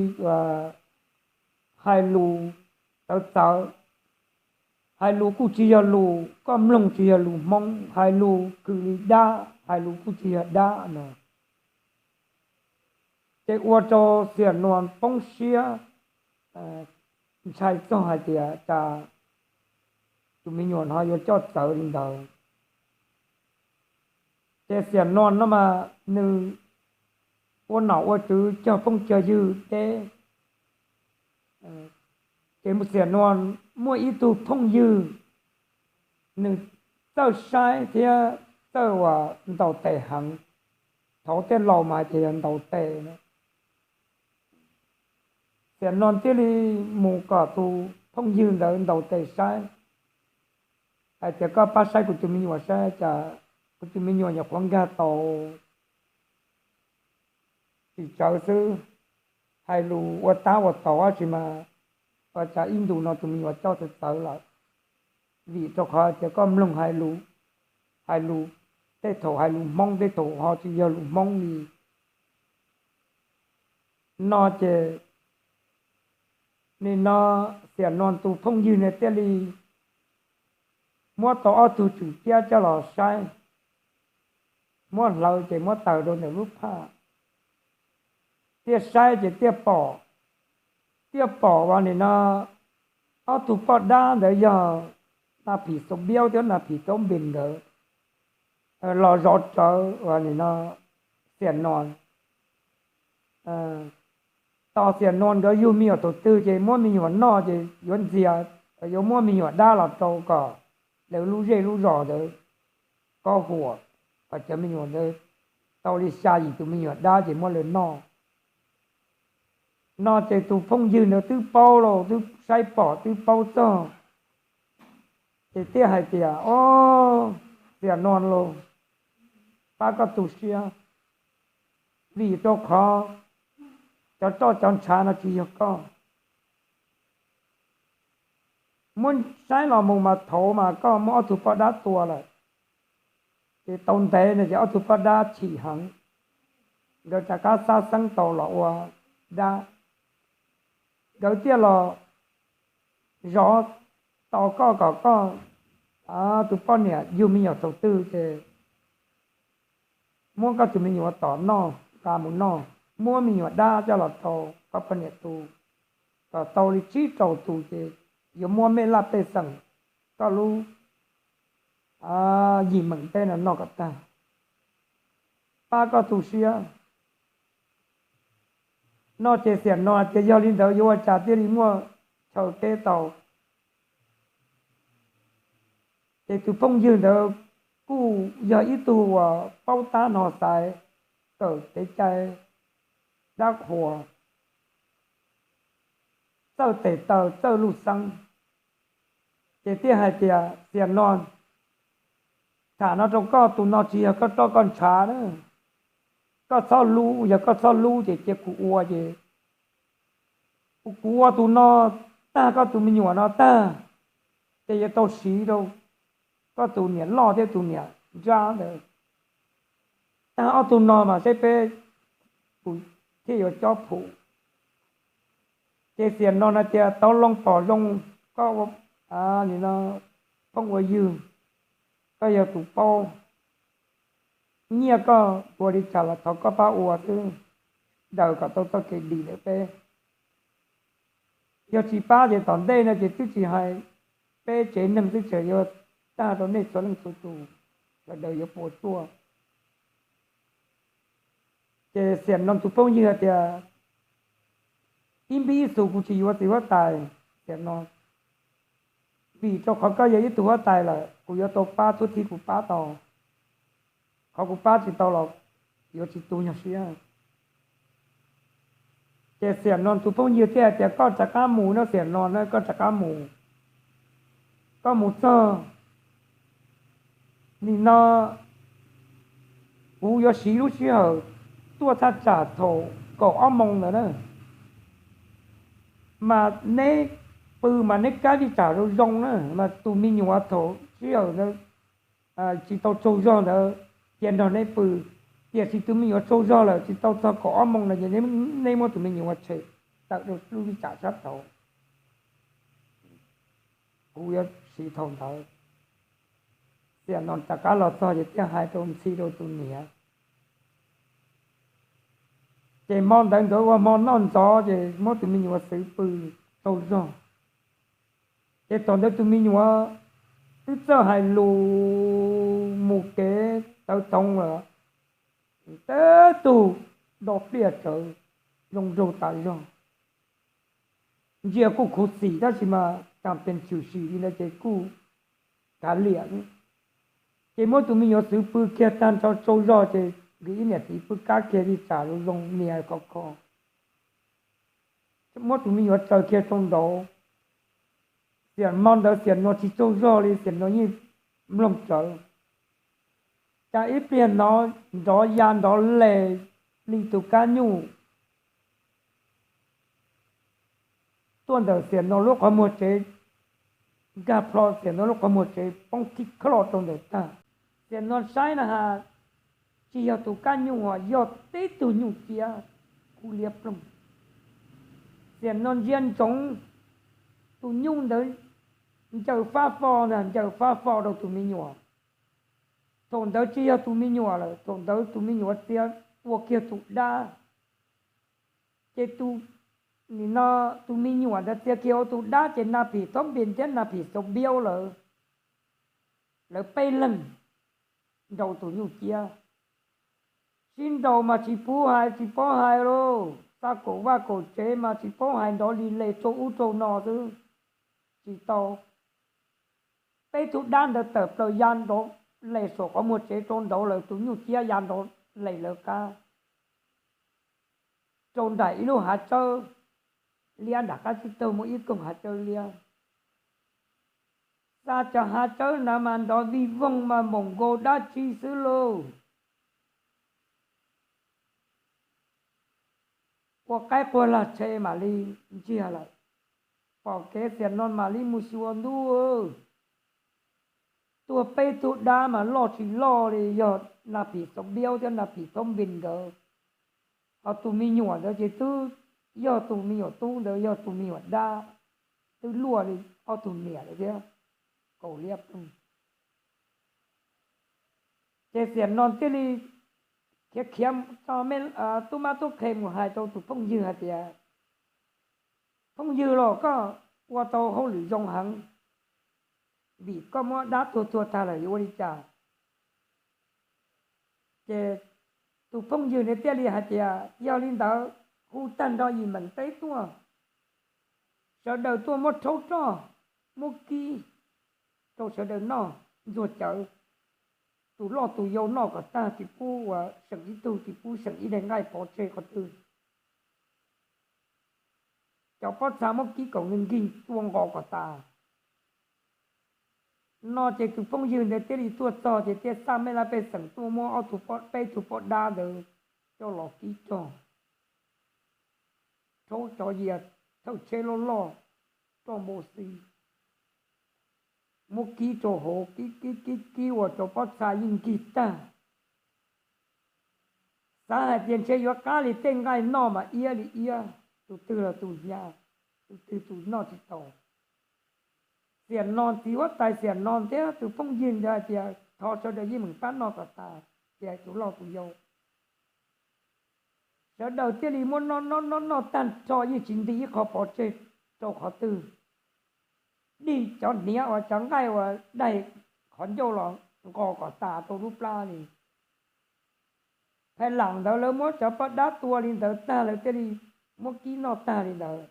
hais lus txawv txawv, hais lus kuj tsis yog lus koj mloog, tsis yog lus Hmoob, hais lus kws li dab, hais lus kuj tsis yog dab no. Ces ua rau Xiam Nua poob siab, ntshai txog hais tias cas tus me nyuam no yuav coj txawv li ntawd. Ces Xiam Nua no mas nws ua nom ua tswv cog phooj cog ywg deb. Ces Xiam Nua muaj ib tug phooj ywg, nws txawj saib thiab txawj uas ntaus tes heev, thaum tej laus mas hais tias yog ntaus tes. Xiam Nua thiaj li mus kom tus phooj ywg ntawd ntaus tes saib, hais tias koj pab saib kuv tus me nyuam saib cas kuv tus me nyuam nyuam qhuav nkag tau tsis tsawv xwb, hais lus ua tab ua taug dab tsi mas ua cas ib ntus no tus me nyuam coj txawv txawv lawm. Vim rau qhov tias koj mloog hais lus, hais lus, tej thaum hais lus Hmoob tej thaum ho tsis yog lus Hmoob li no ces nim no Xiam Nua tus phooj ywg no thiaj li muab tau ob tug tswm ciab coj los saib, muab hlawv ces muab taws rau ntawm lub phaj, thiaj saib ces thiaj pom, thiaj pom uas nim no ob tug poj dab ntawd yog Nas Phim Xaus Biaub thiab Nas Phim Taub Npis nkawd los zov rawv uas nim no Xiam Nua. Tos Xiam Nua nkawd yug me nyuam thaum twg ces muab me nyuam noj ces yuav ntxias, yuav muab me nyuam dab los rau kom lawv lub zej lub zos ntawd kov huam, kom cov me nyuam ntawd tau li xya yim tus me nyuam dab ces muab lawv noj. No ces tus phooj ywg ntawd twb paub los twb saib pom twb paub txog, ces thiaj hais tias, Ob, Xiam Nua lauj, pab koj tu siab, vim rau qhov cov roj cov ntshav no tsis yog koj. Muab saib los mus mas thaud mas koj muab ob tug poj dab tua lawm. Ces tau ntev no ces ob tug poj dab chim heev, nkawd rov qab xab xeeb tau los ua dab. Nkawd thiaj los zov tau koj kom koj tus poj niam yug me nyuam thaum twg ces muab koj tus me nyuam tom noj, nqa mus noj, muab me nyuam dab coj los rau koj poj niam tu, kom tau li tsib rau tus ces yuav muab mej laj pej xeem koj lub yim meem teb no noj kom tag, pab koj tu siab. No ces Xiam Nua tias yog li ntawd yuav ua cas thiaj li muaj chaw teb tau. Ces tus phooj ywg ntawd kuj yog ib tug uas paub tab no xaiv kawm kev cai dab qhuas, txawj tes taw txawj luj xeeb, ces thiaj hais tias, Xiam Nua, tham no rau koj, tus no tsis yog koj roj koj ntshav na, koj txhob hlub, yog koj txhob hlub ces cia kuv ua ces kuv ua tus no tag, koj tus me nyuam no tag, ces yuav tau siv rau koj tus niam loj thiab tus niam nrab ntawd. Tag ob tug no mas saib peb puas thiaj yuav cob phum. Ces Xiam Nua hais tias, Tau loo pom zoo, koj ua, nim no phooj ua ywg, koj yog tus paub, nyiaj koj ua li cas los thov koj pab ua xwb, daws kom tau txoj kev dim ntawm peb. Yog tsis pab ces tom ntej no ces twb tsis hais peb tsev neeg twb tseem yuav tag rau nej txhua leej txhua tus, sawv daws yuav puas tsuaj. Ces Xiam Nua tus phooj ywg hais tias, Ib npib ib xus kuv tsis yuav txiv huab tais, Xiam Nua. Vim rau qhov koj yog ib tug huab tais lawm, kuv yuav tau pab tub thib kuv pab tau. Qhov kuv pab tsis tau los yuav tsis tu nyuag siab. Ces Xiam Nom tus phooj ywg thiaj hais tias, koj rov qab mus no Xiam Nom na, koj rov qab mus. Koj mus txog nim no kuv yuav siv lub sij hawm tuaj thaj tsam thaum kaum ob moos ntawd na, mas neb pw mas neb kab vij tsam zoo zoo na, mas tus me nyuam thaum sij hawm ntawd tsis tau tsaug zog ntawd cia nrog neb pw. Tiam sis tus me nyuam tsaug zog lawm tsis tau txog kaum ob moos lawm ces neb muab tus me nyuam tshem tawm rau lub vij tsam sab tod. Kuv yuav siv thaum ntawd. Xiam Nom rov qab los txog ces thiaj hais rau ntxhi rau tus niam. Ces hmo ntawd nkawd ua hmo noj ntxov ces muab tus me nyuam xwv pw tsaug zog. Ces thaum ntawd tus me nyuam twb txawj hais lus mus kev tawv toov lawm, teb tug do pliaj tsawv zoo nraug tas zog. Ntsia kuj khuv xim tab sis mas tag pes tshwm sim li ntawd ces kuj kav liam. Ces muab tus me nyuam xwv pw kiag tag nrho tsaug zog ces nkawd ib niam txiv pw kab kiag vij tsam zoo zoo nias khov kho. Muab tus me nyuam tsaws kiag rau nraud. Xiam Nom ntawd Xiam Nom tsis tsaug zog li, Xiam Nom yeej mloog tsawv. Cas ib pliag no nrov ya nrov les li tus kab nyuj tuaj ntawm Xiam Nom lub qhov muag tsev, nkag plho Xiam Nom lub qhov muag tsev poob thib khloj rau ntawm tag. Xiam Nom saib na has, tsis yog tus kab nyuj os, yog tib tug nyuj ciab kub liab ploog. Xiam Nom ntsia ntsoov tus nyuj ntawd ncaws fab fo ntag, ncaws fab fo rau tus me nyuam. Thaum ntawd tsis yog tus me nyuam lawm, thaum ntawd tus me nyuam txia ua kiag tus dab. Ces tus, nim no tus me nyuam ntawd txia kiag ua tus dab ces Na Phim Thoob Npis thiab Na Phim Xaus Npiaub lawv, lawv peb leeg nraus tus nyuj ciab. Sib nraus mas tsis pub hais tsis paub hais lauj, xa kaum vaj kaum tsev mas tsis paub hais, nrov li les rau ub rau no xwb tsis tau. Peb tug dab ntawd tawm plaws ya nrov les saum qhov muag tsev rau nraud lawm, tus nyuj ciab ya nrov les lawv qab rau nraim ib lub hav tsawb liab, nram qab tsib taug muaj ib koog hav tsawb liab. Xa cov hav tsawb ntawd mas nrov vij voog mas npaum nkaus dab tsi xwb lauj. Quaj qaib quaj lag tshe mam li ntsiag lawm. Pom kev Xiam Nom mam li mus xyuas, ntuj, tuag peb tug dab mas loj tsis loj li, yog Na Phim Xaus Npiaub thiab Na Phim Thoob Npis nkawd. Ho tus me nyuam ntawd ces twb yog tus me nyuam tub ntawd yog tus me nyuam dab, twb luaj li ob tug niam lawm thiab. Kaus liab ploog. Ces Xiam Nom thiaj li khiav khiav tso tub mab tub qhe mus hais rau tus phooj ywg hais tias, phooj ywg los, koj ua tau hauj lwm zoo heev, vim koj muab dab tuag tuag tag lawm yuav ua li cas? Ces tus phooj ywg ntawd thiaj li hais tias, yog li ntawd hu tag nrho yim meem teb tuaj, sawv daws tuaj muab rhaub roj, muab kib rau sawv daws noj ntxuag cawv. Tus loj tus yau noj kom tag, tsis pub ua seem ib tug, tsis pub seem ib daim nqaij pov tseg qhov twg. Cov pob txha muab kib kom nkig nkig tua nqos kom tas. No ces tus phooj ywg ntawd thiaj li tuaj txog ces thiaj xa mej lab pej xeem tuaj muab ob tug, peb tug pob dab ntawd coj los kib rog, rhaub cov yias thawj tsheb loj loj, roj npau xi, muab kib rau hauv, kib kib kib kib ua rau pob txha yeej nkig tag. Xav hais tias ntshe yuav qab li tej nqaij noj mas iab li iab, tus twg los tus hnyav, tus twg tus noj tsis tau. Xiam No, txiv huab tais Xiam No thiab tus phooj ywg ntawd hais tias thov sawv daws yeej meem pab noj kom tas, ces tus loj tus yau sawv daws thiaj li muab noj noj noj noj tag nrho yeej tsis nti ib qho pov tseg rau qhov twg. Dig cov hniav uas cov nqaij uas daig qhov ncauj los nqos kom tas rau lub plab li. Phais lam ntawd lawv muab cov pob dab tua li ntawd tag lawv thiaj li muab kib noj tag li ntawd.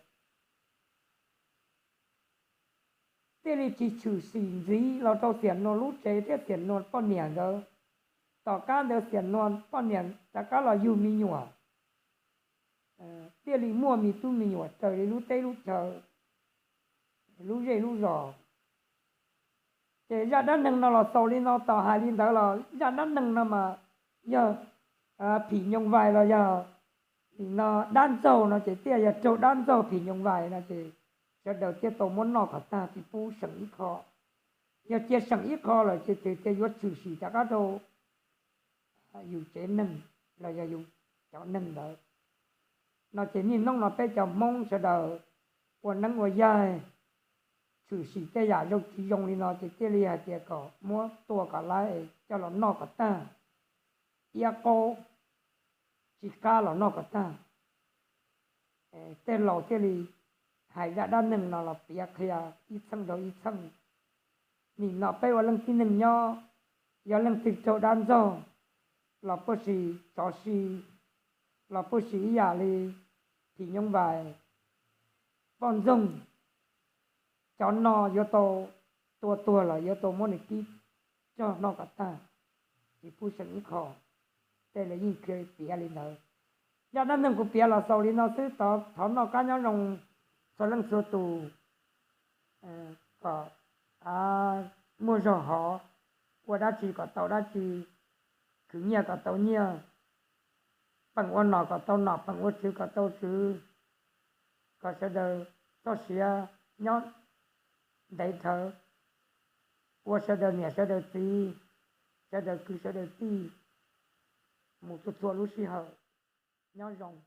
thiaj li tsis tshwm sim ntxiv los rau Xiam Nuas lub tsev thiab Xiam Nuas poj niam nkawd. Tom qab ntawd Xiam Nuas poj niam rov qab los yug me nyuam, thiaj li muaj me tub me nyuam raws li lub teb lub chaw, lub zej lub zos. Ces zaj dab neeg no los xaus li no, tos hais li ntawd los zaj dab neeg no mas yog phim nyooj vais los yog nim no dab ntxaug no ces thiaj yog raug dab ntxaug phim nyooj vais no ces sawv daws thiaj tau muab noj kom tag tsis pub seem ib qho. Yog cia seem ib qho lawm ces thiaj yuav tshwm sim rov qab rau yus tsev neeg los yog yus cov neeg ntawd no ces niaj hnub no peb cov Hmoob sawv daws ua neeb ua yaig tshwm sim tej yam zoo tsis zoo li no ces thiaj li hais tias kom muab tua kom laib coj los noj kom tag, iab qaub tsis qab los noj kom tag. Tej laus thiaj li hais zaj dab neeg no los piav qhia ib txheej rau ib txheej. Nim no peb ua leej tib neeg nyob, yog leej twg raug dab ntxaug los puas sim tsov si, los puas sim ib yam li phim nyooj vais, poj ntxoog, cov no yuav tau tua tuag los yuav tau muab nws tib rog noj kom tag, tsis pub seem ib qho. Tej lawv yeej piav li ntawd. Zaj dab neeg kuv piav los xaus li no xwb, thov noj qab nyob zoo txhua leej txhua tus, kom muaj zog hov, ua dab tsi kom tau dab tsi, khwv nyiaj kom tau nyiaj, peem ua nom kom tau nom, peem ua tswv kom tau tswv, kom sawv daws txoj sia nyob ntev dhawv, ua sawv daws niam sawv daws txiv, sawv daws kwv sawv daws tij mus txhua txhua lub sij hawm. Nyob zoo.